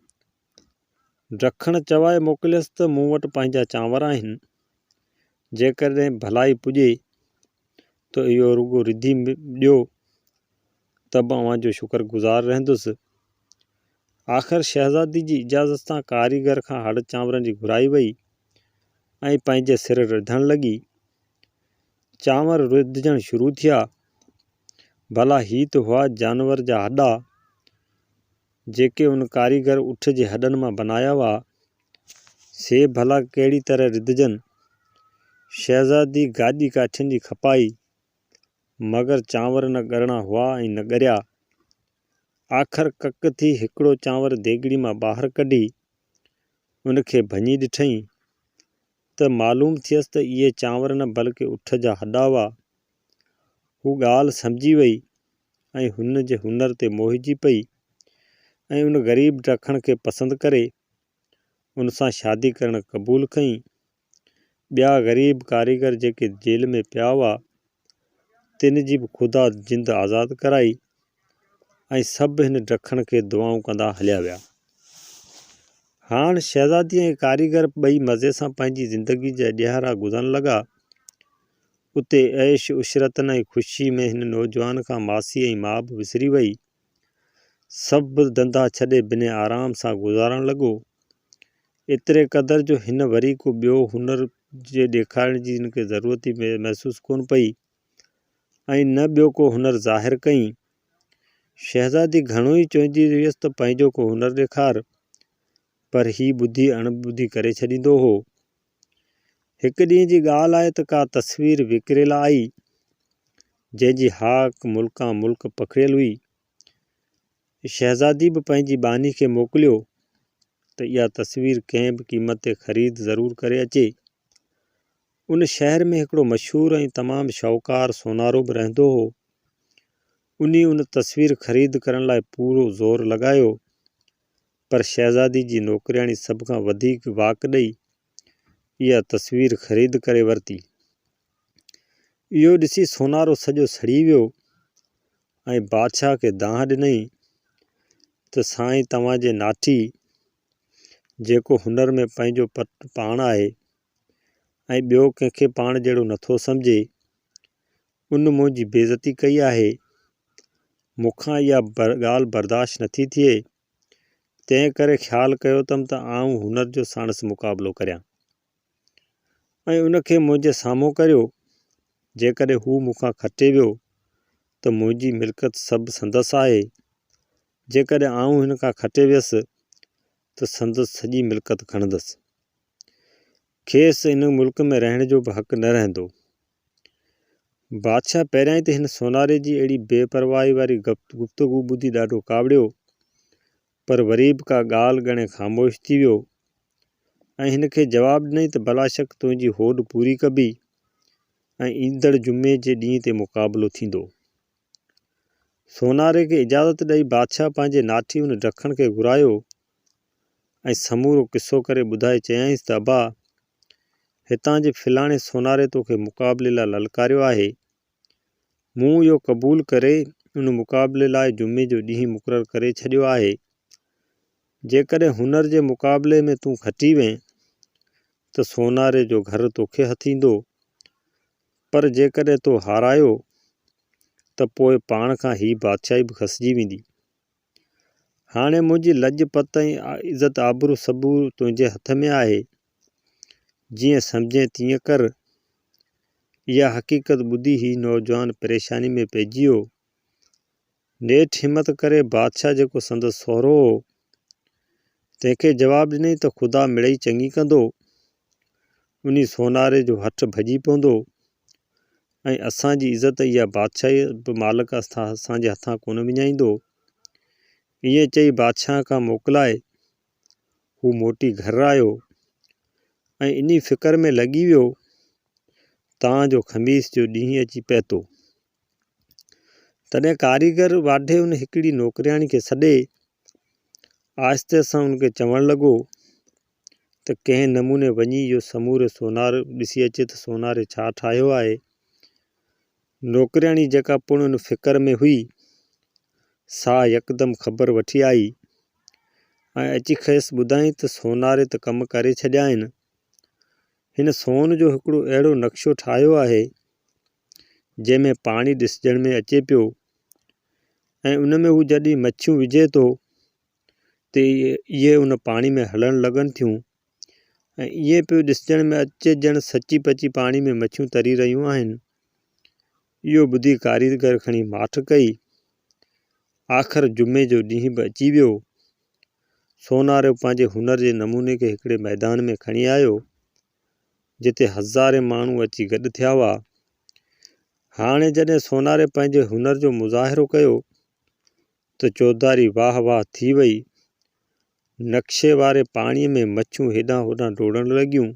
ڊکڻ چوائي موڪليس ته مون وٽ پنهنجا چانور آهن، جيڪڏهن ڀلائي پڄي ته اهو رڳو رڌي ڏيو ته به اوهان جو شڪر گذار رهندس. آخر شهزادي جي اجازت سان ڪاريگر کان هڙ چانورن جي گهرائي وئي ۽ پنهنجي سر رڌڻ لڳي. چانور رڌجڻ شروع ٿيا. ڀلا هي ته هئا جانور جا هڏا، جيڪي ان ڪاريگر اٺ جي هڏن مان بنايا هئا، سي ڀلا ڪهڙي طرح رڌجن؟ شهزادي گاڏي ڪاٺين جي کپائي، مگر چانور نه ڳرڻا هئا ۽ نه ڳريا. آخر ڪڪ ٿي هڪڙو چانور ديڳڙي مان ٻاهر ڪڍي، ان کي ڀڃي ڏٺئين ته معلوم ٿيس ته اهي چانور نه بلڪه اٺ جا هڏا هئا. هو ڳالهه سمجهي وئي ۽ هن جي هنر تي موهجي پئي ۽ ان غريب ڊکڻ کي پسند ڪري، ان سان شادي ڪرڻ قبول ڪئي. ٻيا غريب ڪاريگر جيڪي جيل ۾ پيا هئا، تن جي به خدا جند آزاد ڪرائي ۽ سڀ هن ڊکڻ کي دعائون ڪندا هليا ويا. هاڻ شهزادي ۽ ڪاريگر ٻئي مزي سان پنهنجي زندگي جا ڏيهارا گذارڻ لڳا. اتي عيش عشرتن ۽ خوشي ۾ هن نوجوان کان ماسي ۽ ماء به وسري وئي. سڀ ڌنڌا ڇڏي بنهه آرام سان گذارڻ لڳو. ايتري قدر جو هن وري ڪو ٻيو هنر جي ڏيکارڻ جي هن کي ضرورت ئي محسوس ڪونه پئي ۽ نه ٻيو ڪو هنر ظاهر ڪيائين. شهزادي گهڻو ئي چوندي هيس ته پنهنجو ڪو هنر ڏيکار، پر هي ٻڌي اڻ ٻڌي ڪري ڇڏيندو هو. هڪ ڏينهن جي ڳالهه آهي ته ڪا تصوير وڪري لاء آئي، جنهن جي هاڪ ملڪان ملڪ پکڙيل هئي. شهزادي به پنهنجي ٻانهي کي موڪليو ته اها تصوير ڪنهن به قيمت تي خريد ضرور ڪري اچي. ان شهر ۾ هڪڙو مشهور ۽ تمام شاهوڪار سونارو به رهندو هو. انهي ان تصوير خريد ڪرڻ لاء پورو زور لڳايو، پر شهزادي جي نوڪرياڻي سڀ کان وڌيڪ واڪ ڏئي اها تصوير خريد ڪري ورتي. اهو ڏسي سونارو سڄو سڙي ويو ۽ بادشاهه کي دانهن ڏنائين ته سائين توهان جي ناٺي جيڪو هنر ۾ پنهنجو پٽ پاڻ آهي ۽ ٻيو ڪنهن کي پاڻ جهڙو نٿو سمجهي، ان منهنجي بيعزتي ڪئي آهي. مون کان اها ڳالهه برداشت نٿي ٿئي، تنهن ڪري خيال ڪيو اٿم ته آئون هنر جو ساڻس مقابلو ڪريان ۽ ان کي منهنجي سامهون ڪريو. جيڪڏهن هو مون کان کٽي ويو ته منهنجي ملڪيت سڀ سندس آهي. جيڪڏهن آئون هن کان کٽي ويس ته سندس سڄي ملڪيت کڻندس. کيس ان ملڪ ۾ رهڻ جو به حق نه رهندو. بادشاهه پهريائين ته هن سوناري جي اهڙي بي پرواهي واري گفتگو ٻڌي ڏاڍو ڪاوڙيو، پر وري به ڪا ڳالهه ڳڻي خاموش ٿي ويو ۽ هن کي جواب ڏنائين ته بلاشڪ تنهنجي هوڏ پوري ڪبي ۽ ايندڙ جمعي جي ڏينهن تي مقابلو ٿيندو. سوناري کي اجازت ڏئي بادشاهه پنهنجي ناٺي ان ڊکڻ کي گهرايو ۽ سمورو قصو ڪري ٻڌائي چيائينس ته ابا! هتان جي فلاڻي سوناري توکي مقابلي لاء للڪاريو آهي. مون اهو قبول ڪري ان مقابلي لاء جمعي جو ڏينهن مقرر ڪري ڇڏيو آهي. جيڪڏهن هنر جي مقابلي ۾ تون کٽي وئين ته سوناري جو گهر توکي هٿ ايندو، پر جيڪڏهن تو هارايو ته پوء پاڻ کان هي بادشاهي به کسجي ويندي. هاڻي منهنجي لڄ پت ۽ عزت آبرو سڀ تنهنجي هٿ ۾ آهي، جيئن سمجهين تيئن ڪر. اها حقيقت ٻڌي هي نوجوان پريشاني ۾ پئجي ويو. نيٺ همت ڪري بادشاهه جيڪو سندس سهرو هو، تنهن کي جواب ڏنائين ته خدا مڙئي چڱي ڪندو. انهي سوناري جو هٺ ڀڄي پوندو ۽ اسان جي عزت اها بادشاهي به مالڪ اسان جي هٿان ڪونه وڃائيندو. ائين چئي بادشاهه کان موڪلائي هو موٽي گهر آيو ۽ انهي فڪر ۾ لڳي ويو تان جو خميس جو ڏينهن اچي پهتو. تڏهن ڪاريگر واڍي ان هڪڙي نوڪرياڻي کي سڏي آهستي سان ان کي چوڻ لڳو ته ڪنهن نموني وڃي اهو سمورو سونار ڏسي اچي ته سوناري ڇا ٺاهيو آهي. نوڪرياڻي جيڪا پڻ ان فڪر ۾ هئي، سا يڪدم خبر وٺي آئي ۽ اچي کيس ٻڌائين ته سوناري ته ڪم ڪري ڇڏيا آهن. هن سون جو هڪڙو اهڙو نقشو ٺاهيو آهي، جنهن ۾ پاڻي ڏسجڻ ۾ اچي پيو ۽ ان ۾ هو جڏهن مڇيون وجهي ٿو ته اهي ان پاڻي ۾ هلڻ لڳن ٿيون ۽ ائين پيو ڏسجڻ ۾ اچي ڄڻ سچي پچي پاڻي ۾ مڇيون تري رهيون آهن. اهو ٻڌي ڪاريگر کڻي ماٺ ڪئي. آخر جمعي جو ڏينهن به اچي ويو. سوناريو پنهنجي هنر جي نموني کي هڪڙي ميدان ۾ کڻي آيو، جتي هزارين ماڻهو اچي گڏ ٿيا هئا. هاڻي جڏهن سوناري پنهنجي هنر جو مظاهرو ڪيو ته چوڌاري واهه واهه ٿي وئي. نقشي واري پاڻيء ۾ مڇيون هيڏانهن هوڏانهن ڊوڙڻ لڳيون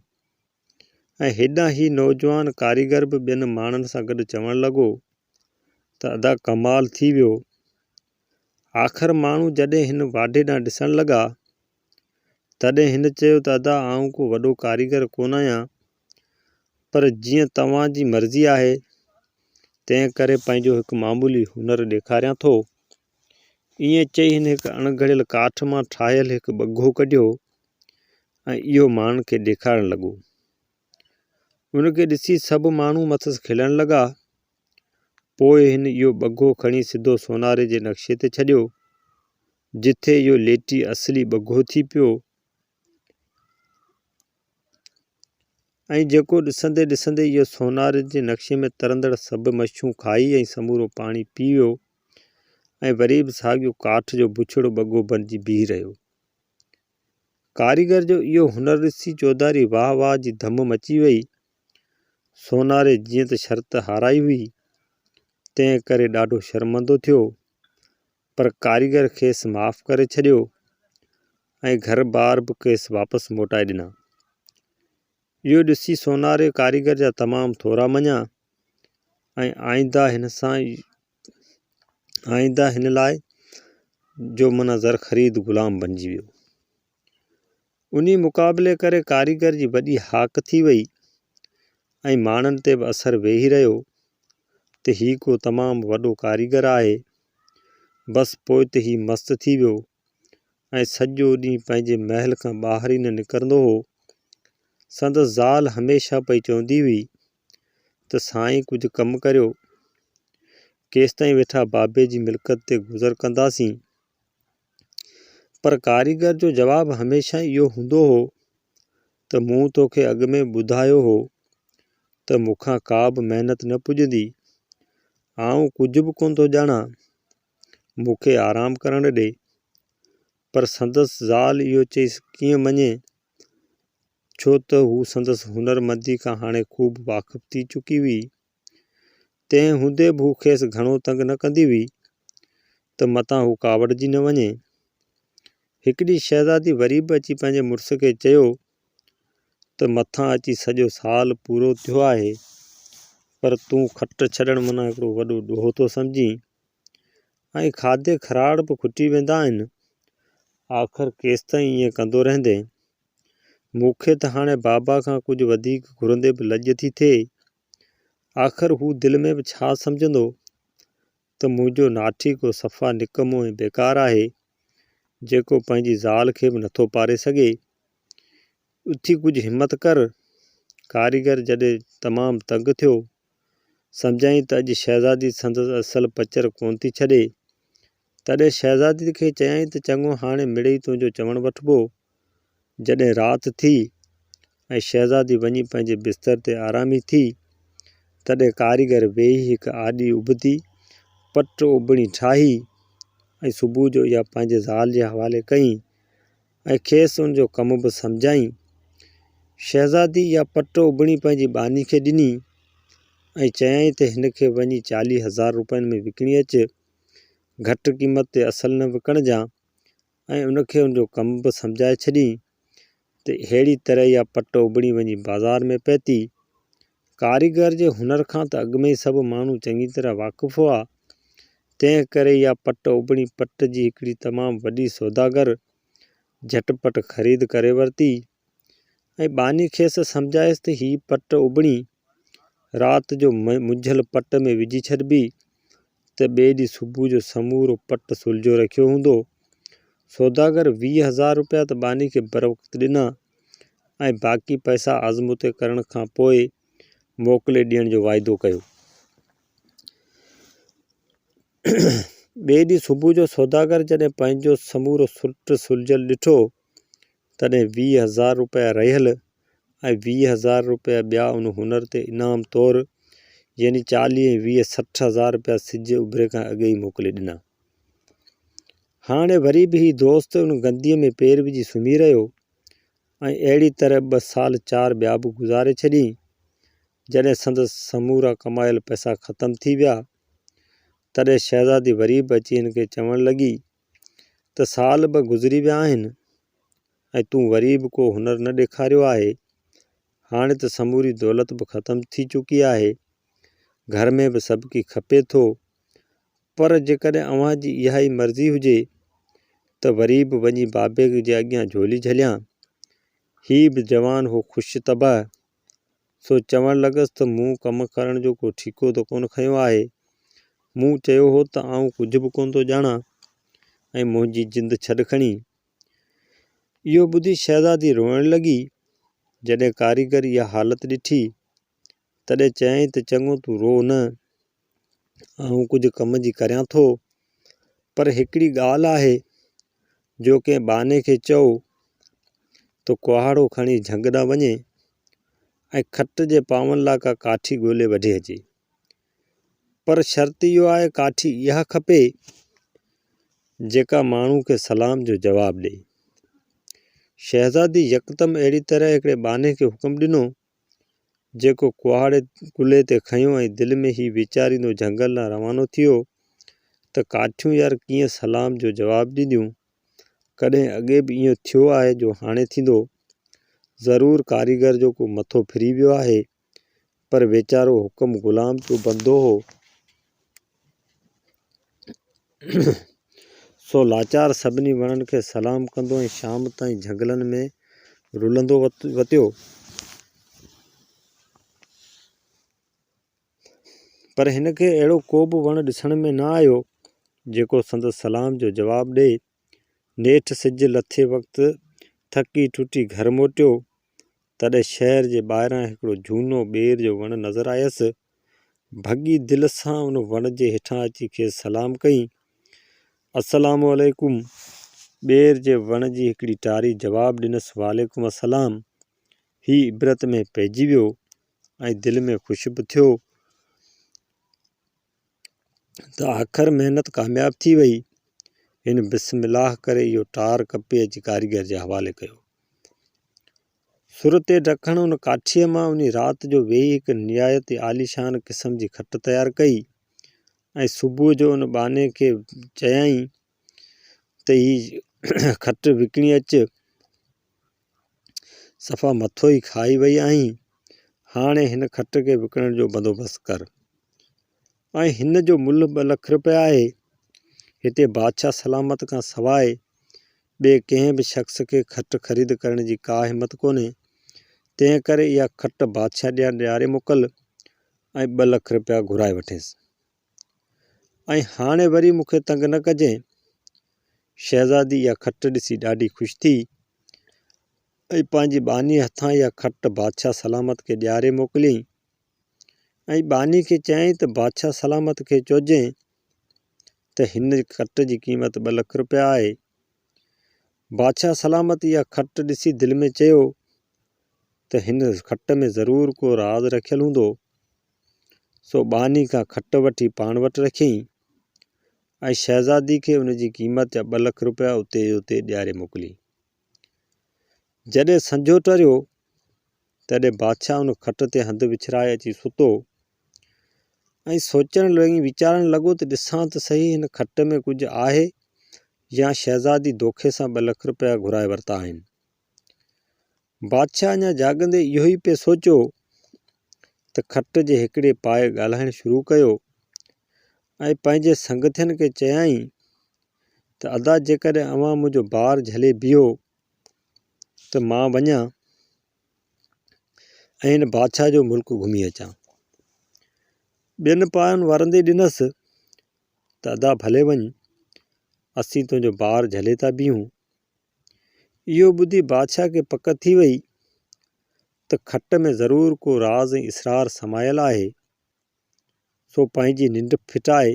۽ هيڏانهن هي نوجوان ڪاريگر به ٻين ماڻهن سان گڏ چوڻ لڳو ته ادا ڪمال ٿي ويو. آخر ماڻهو جڏهن هن واڍي ڏانهن ڏسڻ لڳا، تڏهن هن چيو ته ادا آئون ڪو وڏو ڪاريگر ڪونه آهيان، پر جيئن توهان جي مرضي آهي، تنهن ڪري پنهنجو هڪ معمولي هنر ڏيکاريان ٿو. ائين چئي هن هڪ اڻ گهڙيل ڪاٺ مان ٺاهيل هڪ ٻگهو ڪڍيو ۽ اهو ماڻهن کي ڏيکارڻ لڳو. ان کي ڏسي سڀ ماڻهو مٿس کلڻ لڳا. پوء هن اهو ٻگهو کڻي سڌو سوناري جي نقشي تي ڇڏيو، جتي اهو ليٽي اصلي ٻگهو ٿي پيو ۽ جيڪو ڏسندي ڏسندي اهو سوناري جي نقشي ۾ ترندڙ سڀ مڇيون کائي ۽ سمورو پاڻي پي ويو ۽ وري به ساڳيو ڪاٺ جو بڇڙو ٻگهو بڻجي بيهي رهيو. ڪاريگر جو اهو هنر ڏسي چوڌاري واهه واهه جي ڌم مچي وئي. سوناري جيئن ته شرط هارائي هئي، تنهن ڪري ڏاڍو شرمندو ٿيو، پر ڪاريگر کيس معاف ڪري ڇڏيو ۽ گهر بار به کيس واپس موٽائي ڏنا. اهو ڏسي سوناري ڪاريگر جا تمام ٿورا مڃيا ۽ آئنده هن سان آئنده هن لاء جو معنيٰ زرخريد غلام بنجي ويو. انهي مقابلي ڪري ڪاريگر جي وڏي هاڪ ٿي وئي ۽ ماڻهن تي به اثر ويهي رهيو ته هي ڪو تمام وڏو ڪاريگر آهي. بس پوء ته هي مست ٿي ويو ۽ سڄو ڏينهن پنهنجي محل کان ٻاهر ئي نه نڪرندو هو. سندس زال هميشه پئي چوندي هئي ته سائين ڪجهه ڪم ڪريو، ڪيستائين ويٺا بابي جي ملڪيت تي گذر ڪنداسين. پر ڪاريگر جو جواب هميشه اهو هوندو هو ته مون توکي اڳ ۾ ٻڌايو هو ته مون کان ڪا به محنت نه پڄندي، آئون ڪجهه به ڪونه ٿو ڄاڻان، مون کي آرام ڪرڻ ڏي. پر سندس زال اهو چئي ڪيئن مڃي، ڇو ته هو سندس هنرمندي کان هاڻي خوب واقف ٿي چڪي هئي. تنهن هوندي به هو کيس گهڻو تنگ نه ڪندي هئي ته متان هو ڪاوڙجي نه وڃي. هڪ ڏينهن شهزادي وري به اچي پنهنجي مڙس کي چيو ته مٿان اچي سڄو سال پورو ٿيو آهي، پر تون کٽ ڇڏڻ معنيٰ هڪڙو وڏو ڏوهه ٿو سمجهين ۽ کاڌي کراڙ به کٽي ويندا آهن. آخر ڪيستائين ائين ڪندو رهندين؟ مون کي ته هاڻي بابا کان ڪجهه وڌيڪ گهرندي به لڄ ٿي ٿئي. آخر هو دل ۾ به ڇا سمجهندو ته منهنجو ناٺي ڪو صفا نڪمو ۽ بيڪار آهي، جيڪو پنهنجي زال کي به نٿو پاري سگهي. اٿي ڪجهه همت ڪر. ڪاريگر جڏهن تمام تنگ ٿيو، سمجهيائين ته اڄ شهزادي سندس اصل پچر ڪونه ٿي ڇڏي. تڏهن شهزادي کي چيائين ته چڱو هاڻي مڙئي تنهنجو چوڻ وٺبو. جڏهن رات ٿي ۽ شهزادي وڃي پنهنجي بستر تي آرامي ٿي، تڏهن ڪاريگر ويهي هڪ آڏي ابتي پٽ اڀڻي ٺاهي ۽ صبح جو اها پنهنجي زال جي حوالي ڪيائين ۽ کيس ان جو ڪم به سمجهايائين. شهزادي اها پٽ اڀڻي پنهنجي ٻانهي کي ڏني ۽ چيائين ته هن کي وڃي 40,000 روپين ۾ وڪڻي اچ، گهٽ قيمت تي اصل نه وڪڻجان. ۽ ان کي ان جو ڪم به سمجهائي ڇڏين ته اهڙي طرح اها پٽ اڀڻي وڃي بازار ۾ پهتي. ڪاريگر جي هنر کان ته اڳ ۾ ئي سڀ ماڻهو چڱي طرح واقف هئا، تنهن ڪري اها پٽ اڀڻي پٽ جي هڪڙي تمام وڏي سوداگر جهٽ پٽ خريد ڪري ورتي ۽ ٻانهي کيس سمجهايس ته هي پٽ اڀڻي رات جو منجهيل پٽ ۾ وجهي ڇڏبي ته ٻئي ڏينهن صبح جو سمورو پٽ سلجهيو رکيو هوندو. سوداگر 20,000 روپيا ته ٻانهي کي بروقت ڏنا ۽ باقي پئسا آزمودي ڪرڻ کان پوء موڪلي ڏيڻ جو واعدو ڪيو. ٻئي ڏينهن صبح جو سوداگر جڏهن پنهنجو سمورو سٽ سلجهيل ڏٺو تڏهن 20,000 روپيا رهيل ۽ 20,000 روپيا ٻيا ان هنر تي انعام طور يعني 40 ۽ 20 60,000 روپيا سج اڀري کان اڳي ئي موڪلي ڏنا. هاڻي وري به هي دوست ان گنديء ۾ پير وجهي سمهي رهيو ۽ اهڙي طرح ٻه سال چار ٻيا به گذاري ڇڏيائين. جڏهن سندس سمورا ڪمايل پئسا ختم ٿي ويا، تڏهن شهزادي وري به اچي هن کي چوڻ لڳي ته سال ٻه گذري ويا آهن ۽ تون وري به ڪو هنر نه ڏيکاريو آهي. هاڻي ته سموري دولت به ختم ٿي چڪي آهي. گهر ۾ به سڀڪي کپي ٿو. پر جيڪڏهن اوهان جي اها ئي مرضي هجي ته وري به وڃي بابي جي اڳيان جهولي جهليان. هي به جوان هو خوش طبع، سو چوڻ لڳس ته مون ڪم ڪرڻ جو ڪو ٺيڪو ته ڪونه کنيو آهي. مون چيو هو ته آئون ڪجهه به ڪونه ٿو ڄاڻان ۽ منهنجي جند ڇڏ کڻي. اهو ٻڌي شهزادي روئڻ لڳي. جڏهن ڪاريگر اها حالت ڏٺي، تڏهن چيائين ته چڱو تون روء نه، آئون ڪجهه ڪم جي ڪريان ٿو، پر هڪڙي ڳالهه آهي جو ڪنهن ٻانهي کي چئو ته ڪهاڙو کڻي جهنگ ڏانهن وڃي ۽ کٽ جي پاون لاء ڪا ڪاٺي ڳولي وڍي اچي. پر شرط اهو آهي ڪاٺي اها کپي جيڪا ماڻهو کي سلام جو جواب ڏئي. شهزادي يڪدم اهڙي طرح هڪڙي ٻانهي کي حڪم ڏنو. جيڪو ڪهاڙي ڪلهي تي کنيو ۽ دل ۾ هي ويچاريندو جهنگل ڏانهن روانو ٿيو ته ڪاٺيون يار ڪيئن سلام جو جواب ڏينديون، ڪڏهن اڳي به ائين ٿيو آهي جو هاڻي ٿيندو. ضرور ڪاريگر جو ڪو مٿو ڦري ويو آهي، پر ويچارو حڪم غلام جو بندو هو، سو لاچار سڀني وڻن کي سلام ڪندو ۽ شام تائين جهنگلن ۾ رلندو وتيو. پر هن کي اهڙو ڪو به وڻ ڏسڻ ۾ نه آيو، جيڪو سندس سلام جو جواب ڏئي. نيٺ سج لٿي وقت ٿڪي ٽٽي گهر موٽيو. تڏهن شهر جي ٻاهران هڪڙو جهونو ٻير جو وڻ نظر آيس. ڀڳي دل سان ان وڻ جي هيٺان اچي کيس سلام ڪئين. السلام عليڪم! ٻير جي وڻ جي هڪڙي ٽاري جواب ڏنس وعليڪم السلام! هي عبرت ۾ پئجي ويو ۽ دل ۾ خوش به ٿيو ته آخر محنت ڪامياب ٿي وئي. هن بسم الله ڪري اهو ٽار ڪپي اچي ڪاريگر جي حوالي ڪيو. سر تي ڊکڻ ان ڪاٺيء مان انهي رات جو ويهي هڪ نهايت ئي عاليشان قسم جي کٽ تيار ڪئي ۽ صبح جو ان ٻانهي کي چيائين ته هي کٽ وڪڻي اچ، صفا مٿو ئي کائي وئي آهين، هاڻي هن کٽ کي وڪڻڻ جو بندوبست ڪر ۽ هن جو ملهه ٻه لک رپيا آهي. هتي بادشاهه سلامت کان سواء ٻئي ڪنهن به شخص کي کٽ خريد ڪرڻ جي ڪا همت ڪونهي، تنهن ڪري اها کٽ بادشاهه ڏانهن ڏياري موڪل ۽ ٻه لک رپيا گهرائي وٺينس. ۽ هاڻي وري مون کي تنگ نه ڪجين. شهزادي اها کٽ ڏسي ڏاڍي خوش ٿي ۽ پنهنجي ٻانهيء هٿان اها کٽ بادشاهه سلامت کي ڏياري موڪليائين ۽ ٻانهي کي چيائين ته بادشاهه سلامت کي چئجين ته هن کٽ جي قيمت ٻه لک رپيا آهي. بادشاهه سلامت اها کٽ ڏسي دل ۾ چيو ته هن کٽ ۾ ضرور ڪو راز رکيل هوندو. سو ٻانهي کان کٽ وٺي پاڻ وٽ رکيائين ۽ شهزادي کي ان جي قيمت جا ٻه لک رپيا اتي جو اتي ڏياري موڪليائين. جڏهن سنجهو ٽريو، تڏهن بادشاهه ان کٽ تي هنڌ وڇرائي اچي ستو ۽ سوچڻ لڳي ويچارڻ لڳو ته ڏسان ته سهي هن کٽ ۾ ڪجهه آهي يا شهزادي دوکي سان ٻه لک رپيا گهرائي ورتا آهن. بادشاهه اڃا جاڳندي اهو ئي پئي سوچيو ته کٽ جي هڪڙي پائي ڳالهائڻ شروع ڪيو ۽ پنهنجي سنگتين کي چيائين ته ادا جيڪڏهن اوهان منهنجو بار جهلي بيهو ته مان وڃان ۽ هن بادشاهه جو ملڪ گهمي اچان. ٻين پاين ورندي ڏنس ته ادا ڀلي وڃ، اسين تنهنجو بار جهلي ٿا بيهون. اهو ٻڌي بادشاهه کي پڪ ٿي وئي ته کٽ ۾ ضرور ڪو راز ۽ اسرار سمايل آهي، سو پنهنجي ننڊ ڦٽائي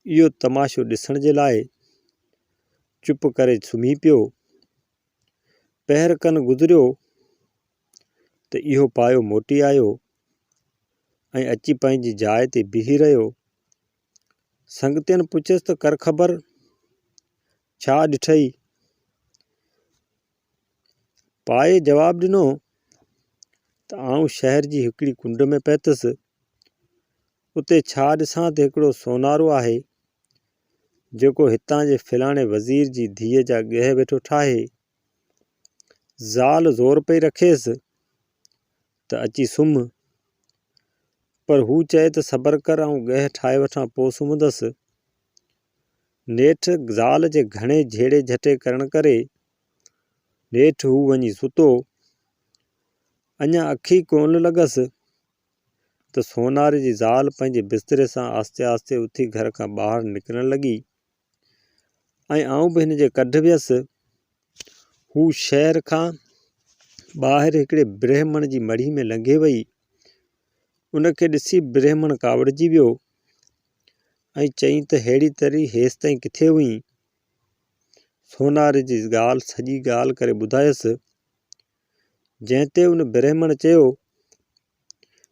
اهو تماشو ڏسڻ جي لاء چپ ڪري سمهي پيو. پهر کن گذريو ته اهو پايو موٽي آيو ۽ اچي پنهنجي جاء تي بيهي رهيو. سنگتين پڇيس ته ڪر خبر، ڇا ڏٺئي؟ پائي جواب ڏنو ته آئون شهر جي هڪڙي ڪنڊ ۾ پهتس، اتي ڇا ڏسان ته هڪڙو سونارو آهي، جيڪو هتان جي فلاڻي وزير جي ڌيء جا ڳهه ويٺو ٺاهي. زال زور پئي رکيس ته اچي سمهه، پر هو چئي ته صبر ڪر آئون ڳهه ٺاهي وٺان پوء سمهندس. نيٺ زال جي گهڻي جهيڙي جهٽي ڪرڻ ڪري نيٺ هو وڃي ستو. اڃا اک ئي ڪونه لڳس ته سوناري جي زال پنهنجي بستري سان آهستي آهستي اٿي گهر کان ٻاهر نڪرڻ لڳي ۽ آئون به هن جي ڪڍ ويس. هو شهر کان ٻاهر هڪڙي برهمڻ جي مڙهي ۾ لنگهي وئي. ان کي ڏسي برهمڻ ڪاوڙجي ويو ۽ چيائين ته ههڙي طرح هيستائين ڪٿي هئين؟ سوناري جي ڳالهه سڄي ڳالهه ڪري ٻڌايس، جنهن تي ان برهمڻ چيو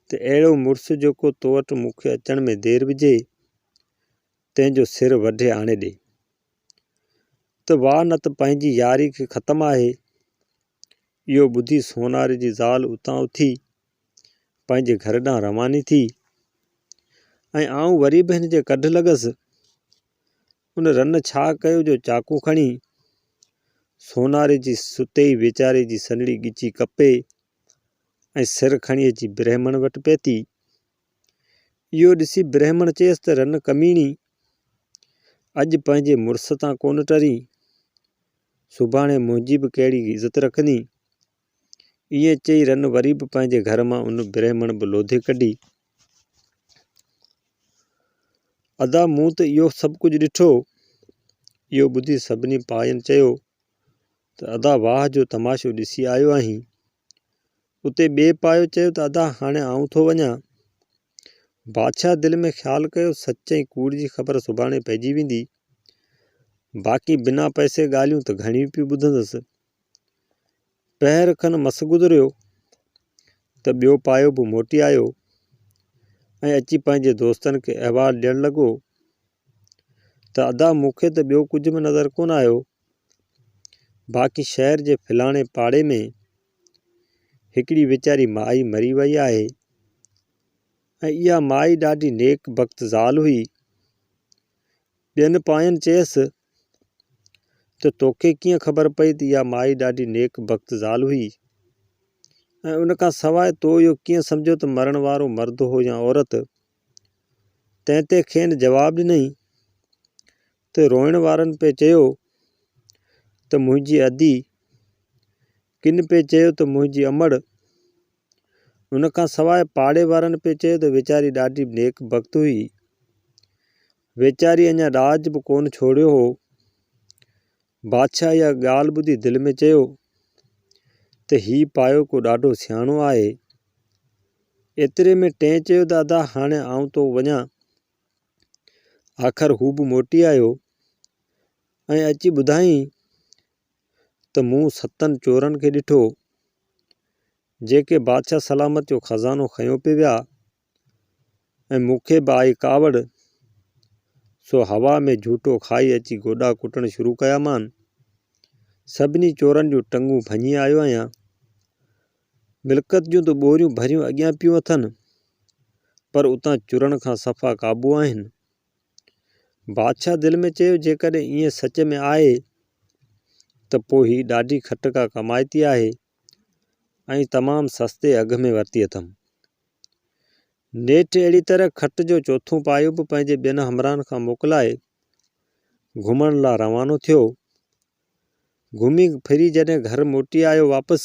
ته اهڙو مڙس جيڪو تو وٽ مون کي اچڻ ۾ دير وجهي، تنهن جو سر وڍي آڻي ڏي ته واهه نه ته پنهنجي ياري کي ختم آهي. اهو ٻڌي سوناري جي زال اتان اٿي پنهنجي گهر ڏانهن رواني ٿي ۽ آئون وري به هن جي ڪڍ لڳس. ان رن ڇا ڪيو جو چاقو کڻي سوناري جي ستي ئي ويچاري جي سنهڙي ڳچي ڪپي ۽ سر کڻي اچي برهمڻ وٽ پهتي. اهو ڏسي برهمڻ چيس ته رن ڪميڻي، اڄ پنهنجي مڙس تان ڪونه ٽرين، سڀاڻي منهنجي به ڪهڙي عزت رکندين؟ ائين چئي رن وري به پنهنجي گهر مان ان برهمڻ به لوڌي ڪڍي. ادا مون ته اهو سڀ ڪجهه ڏٺو. اهو ٻڌي سڀني پاين چيو ته ادا واهه جو تماشو ڏسي آيو آهين. اتي ٻئي پايو چيو ته ادا هاڻي آئون ٿو وڃان. بادشاهه دل ۾ خيال ڪيو سچ ۽ ڪوڙ جي خبر سڀاڻي پئجي ويندي. باقي بنا پئسي ڳالهيون ته گهڻيون پيون ٻڌندس. پهر کن مس گذريو ته ٻيو پايو به موٽي آيو ۽ اچي پنهنجي دوستن کي احوال ڏيڻ لڳو ته ادا مون کي ته ٻيو ڪجهه به نظر ڪونه آيو باقي شهر جي فلاڻي پاڙي ۾ هڪڙي ويچاري مائي مري وئي آهي ۽ اها مائي ڏاڍي نيڪ بخت زال هئي. ٻين پاين چيس ته توکي ڪيئن خبر پئي ته اها مائي ڏاڍي نيڪ بخت زال هئي ۽ ان کان سواء تو اهو ڪيئن سمجهيو ته مرڻ وارو مرد هو يا عورت؟ تنهن تي کين جواب ڏنائين ته روئڻ وارن پئي چيو ته منهنجي ادي، ڪن پئي چيو ته منهنجي امڙ، ان کان سواء پاڙي وارن پئي چيو ته ويچاري ڏاڍي نيڪ بخت هئي. ويچاري اڃا ڏاج به ڪونه ڇوڙيو هو. بادشاهه اها ڳالهه ٻڌي دل ۾ چيو ته هي پايو ڪو ڏاڍو سياڻو آهي. ايتري ۾ ٽئين چيو ته ادا هاڻي آئون ٿو وڃان. آخر هو به موٽي آيو ۽ اچي ٻڌائين ته مون ستن چورن کي ڏٺو، جيڪي بادشاهه سلامت جو خزانو کنيو پئي ويا ۽ مون کي به آئي ڪاوڙ، سو هوا ۾ جهوٽو کائي اچي گوڏا ڪٽڻ شروع ڪيامان. سڀني چورن جون ٽنگون ڀڃي آيو آهيان. ملڪيت جون ته ٻوريون ڀريون اڳيان پيون اٿن، پر اتان چرڻ کان صفا قابو آهن. بادشاهه دل ۾ چيو، جيڪڏهن ائين سچ ۾ آهي ته پوء هي ڏاڍي کٽ ڪا ڪمائتي آهي ۽ تمام سستي اگهه ۾ ورتي اٿم. نيٺ اهڙي طرح کٽ جو چوٿون پايو به پنهنجي ٻين همراهن کان موڪلائي گهمڻ لاء روانو ٿيو. گهمي ڦري جڏهن گهر موٽي آيو واپس،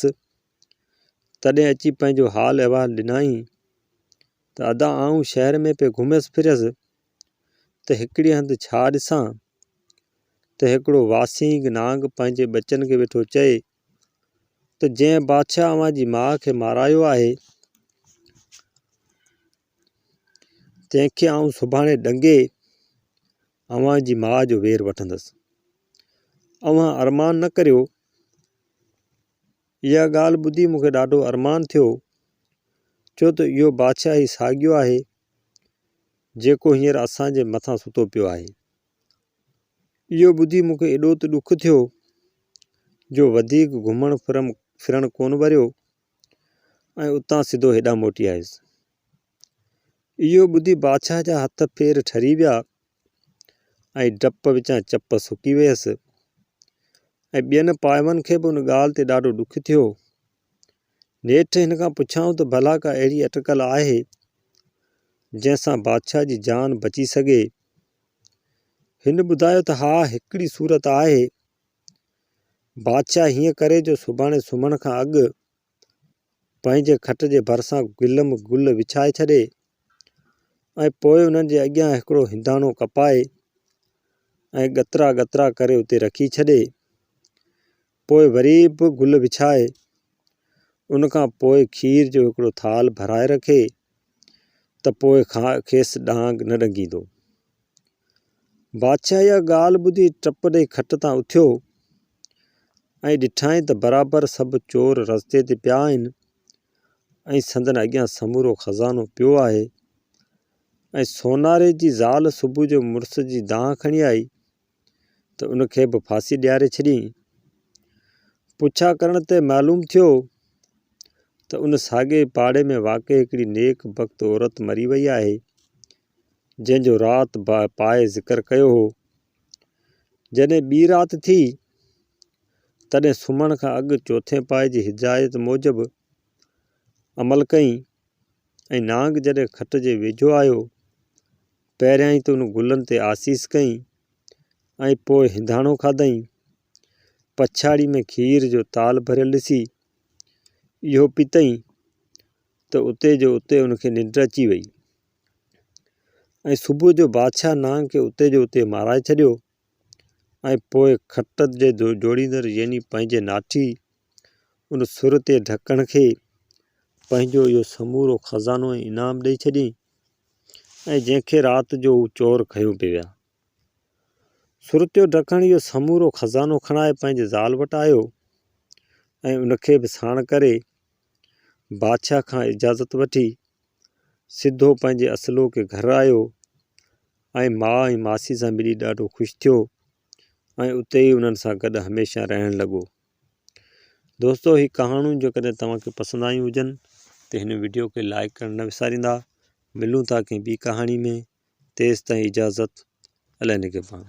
تڏهن اچي پنهنجو حال احوال ڏنائين ته ادا آئون شهر ۾ پئي گهميس ڦريس ته هڪڙي هنڌ ڇا ڏسان ته هڪڙو واسينگ نانگ پنهنجي ٻچن کي ويٺو چئي ته جنهن بادشاهه اوهان جي ماء کي مارايو آهي، تنهن کي آئون سڀاڻي ڏنگي اوهان جي ماء جو وير وٺندس. اوهان ارمان نه ڪريو. اها ڳالهه ٻڌي مون کي ڏاڍو ارمان ٿيو، ڇو ته اهو بادشاهه ئي ساڳيو آهي، جيڪو هينئر اسان جي مٿان ستو پيو آهي. اهو ٻڌي مون کي ايڏو ته ڏک ٿيو، جو وڌيڪ گهمڻ ڦرڻ ڪونه وريو ۽ اتان سڌو هيڏانهن موٽي آيس. اهو ٻڌي بادشاهه جا هٿ پير ٺري ويا ۽ ڊپ وچان چپ سڪي ويس ۽ ٻين پائون کي به ان ڳالهه تي ڏاڍو ڏک ٿيو. نيٺ هن کان پڇيائون ته ڀلا ڪا اهڙي اٽڪل آهي؟ جنهن سان بادشاهه جي جان بچي سگهي. هن ٻڌايو ته ها هڪڙي صورت آهي. بادشاهه هيئن ڪري جو سڀاڻي سمهڻ کان اڳ پنهنجي کٽ جي ڀرسان گلم گل وڇائي ڇڏي ۽ پوء انهن جي اڳيان هڪڙو هنداڻو ڪپائي ۽ ڳترا ڳترا ڪري اتي رکي ڇڏي. پوء وري به گل وڇائي، ان کان پوء کير جو هڪڙو ٿالهه ڀرائي رکي ته پوء کيس ڏانگ نه ڏنگيندو. بادشاهه اها ڳالهه ٻڌي ٽپ ڏئي کٽ تان اٿيو ۽ ڏٺائين ته برابر سڀ چور رستي تي پيا آهن ۽ سندن اڳيان سمورو خزانو پيو آهي ۽ سوناري جي زال صبح جو مڙس جي دانهن کڻي آئي ته ان کي به ڦاسي ڏياري ڇڏيائين. پڇا ڪرڻ تي معلوم ٿيو ته ان ساڳئي پاڙي ۾ واقع هڪڙي نيڪ بخت عورت مري وئي آهي، جنهن جو رات پائي ذڪر ڪيو هو. جڏهن ٻي رات ٿي، تڏهن سمهڻ کان اڳ چوٿين پائي جي هدايت موجب عمل ڪيائين ۽ نانگ جڏهن کٽ جي ويجهو آيو پهريائين ته ان گلن تي آسيس ڪئي ۽ پوء هنداڻو کاڌائين. پڇاڙي ۾ کير جو تال ڀريل ڏسي اهو پيتائين ته اتي جو اتي ان کي ننڊ اچي وئي ۽ صبح جو بادشاهه نانگ کي اتي جو اتي مارائي ڇڏيو ۽ پوء کٽ جي جوڙيندڙ يعني پنهنجي ناٺي ان سر تي ڍڪڻ کي پنهنجو اهو سمورو خزانو ۽ انعام ڏئي ڇڏيائين. ۽ جنهن کي رات جو هو چور کنيو پئي ويا. سرتيو ڊکڻ اهو سمورو خزانو کڻائي پنهنجي زال وٽ آيو ۽ ان کي به ساڻ ڪري بادشاهه کان اجازت وٺي سڌو پنهنجي اصلوڪي گهر آيو ۽ ماء ۽ ماسي سان ملي ڏاڍو خوش ٿيو ۽ اتي ئي انهن سان گڏ هميشه رهڻ لڳو. دوستو هي ڪهاڻيون جيڪڏهن توهان کي پسند آيون هجن ته هن وڊيو کي لائڪ ڪرڻ نه وساريندا ملون ٿا ڪنهن ٻي ڪهاڻي ۾ تيستائين اجازت الله نگهبان.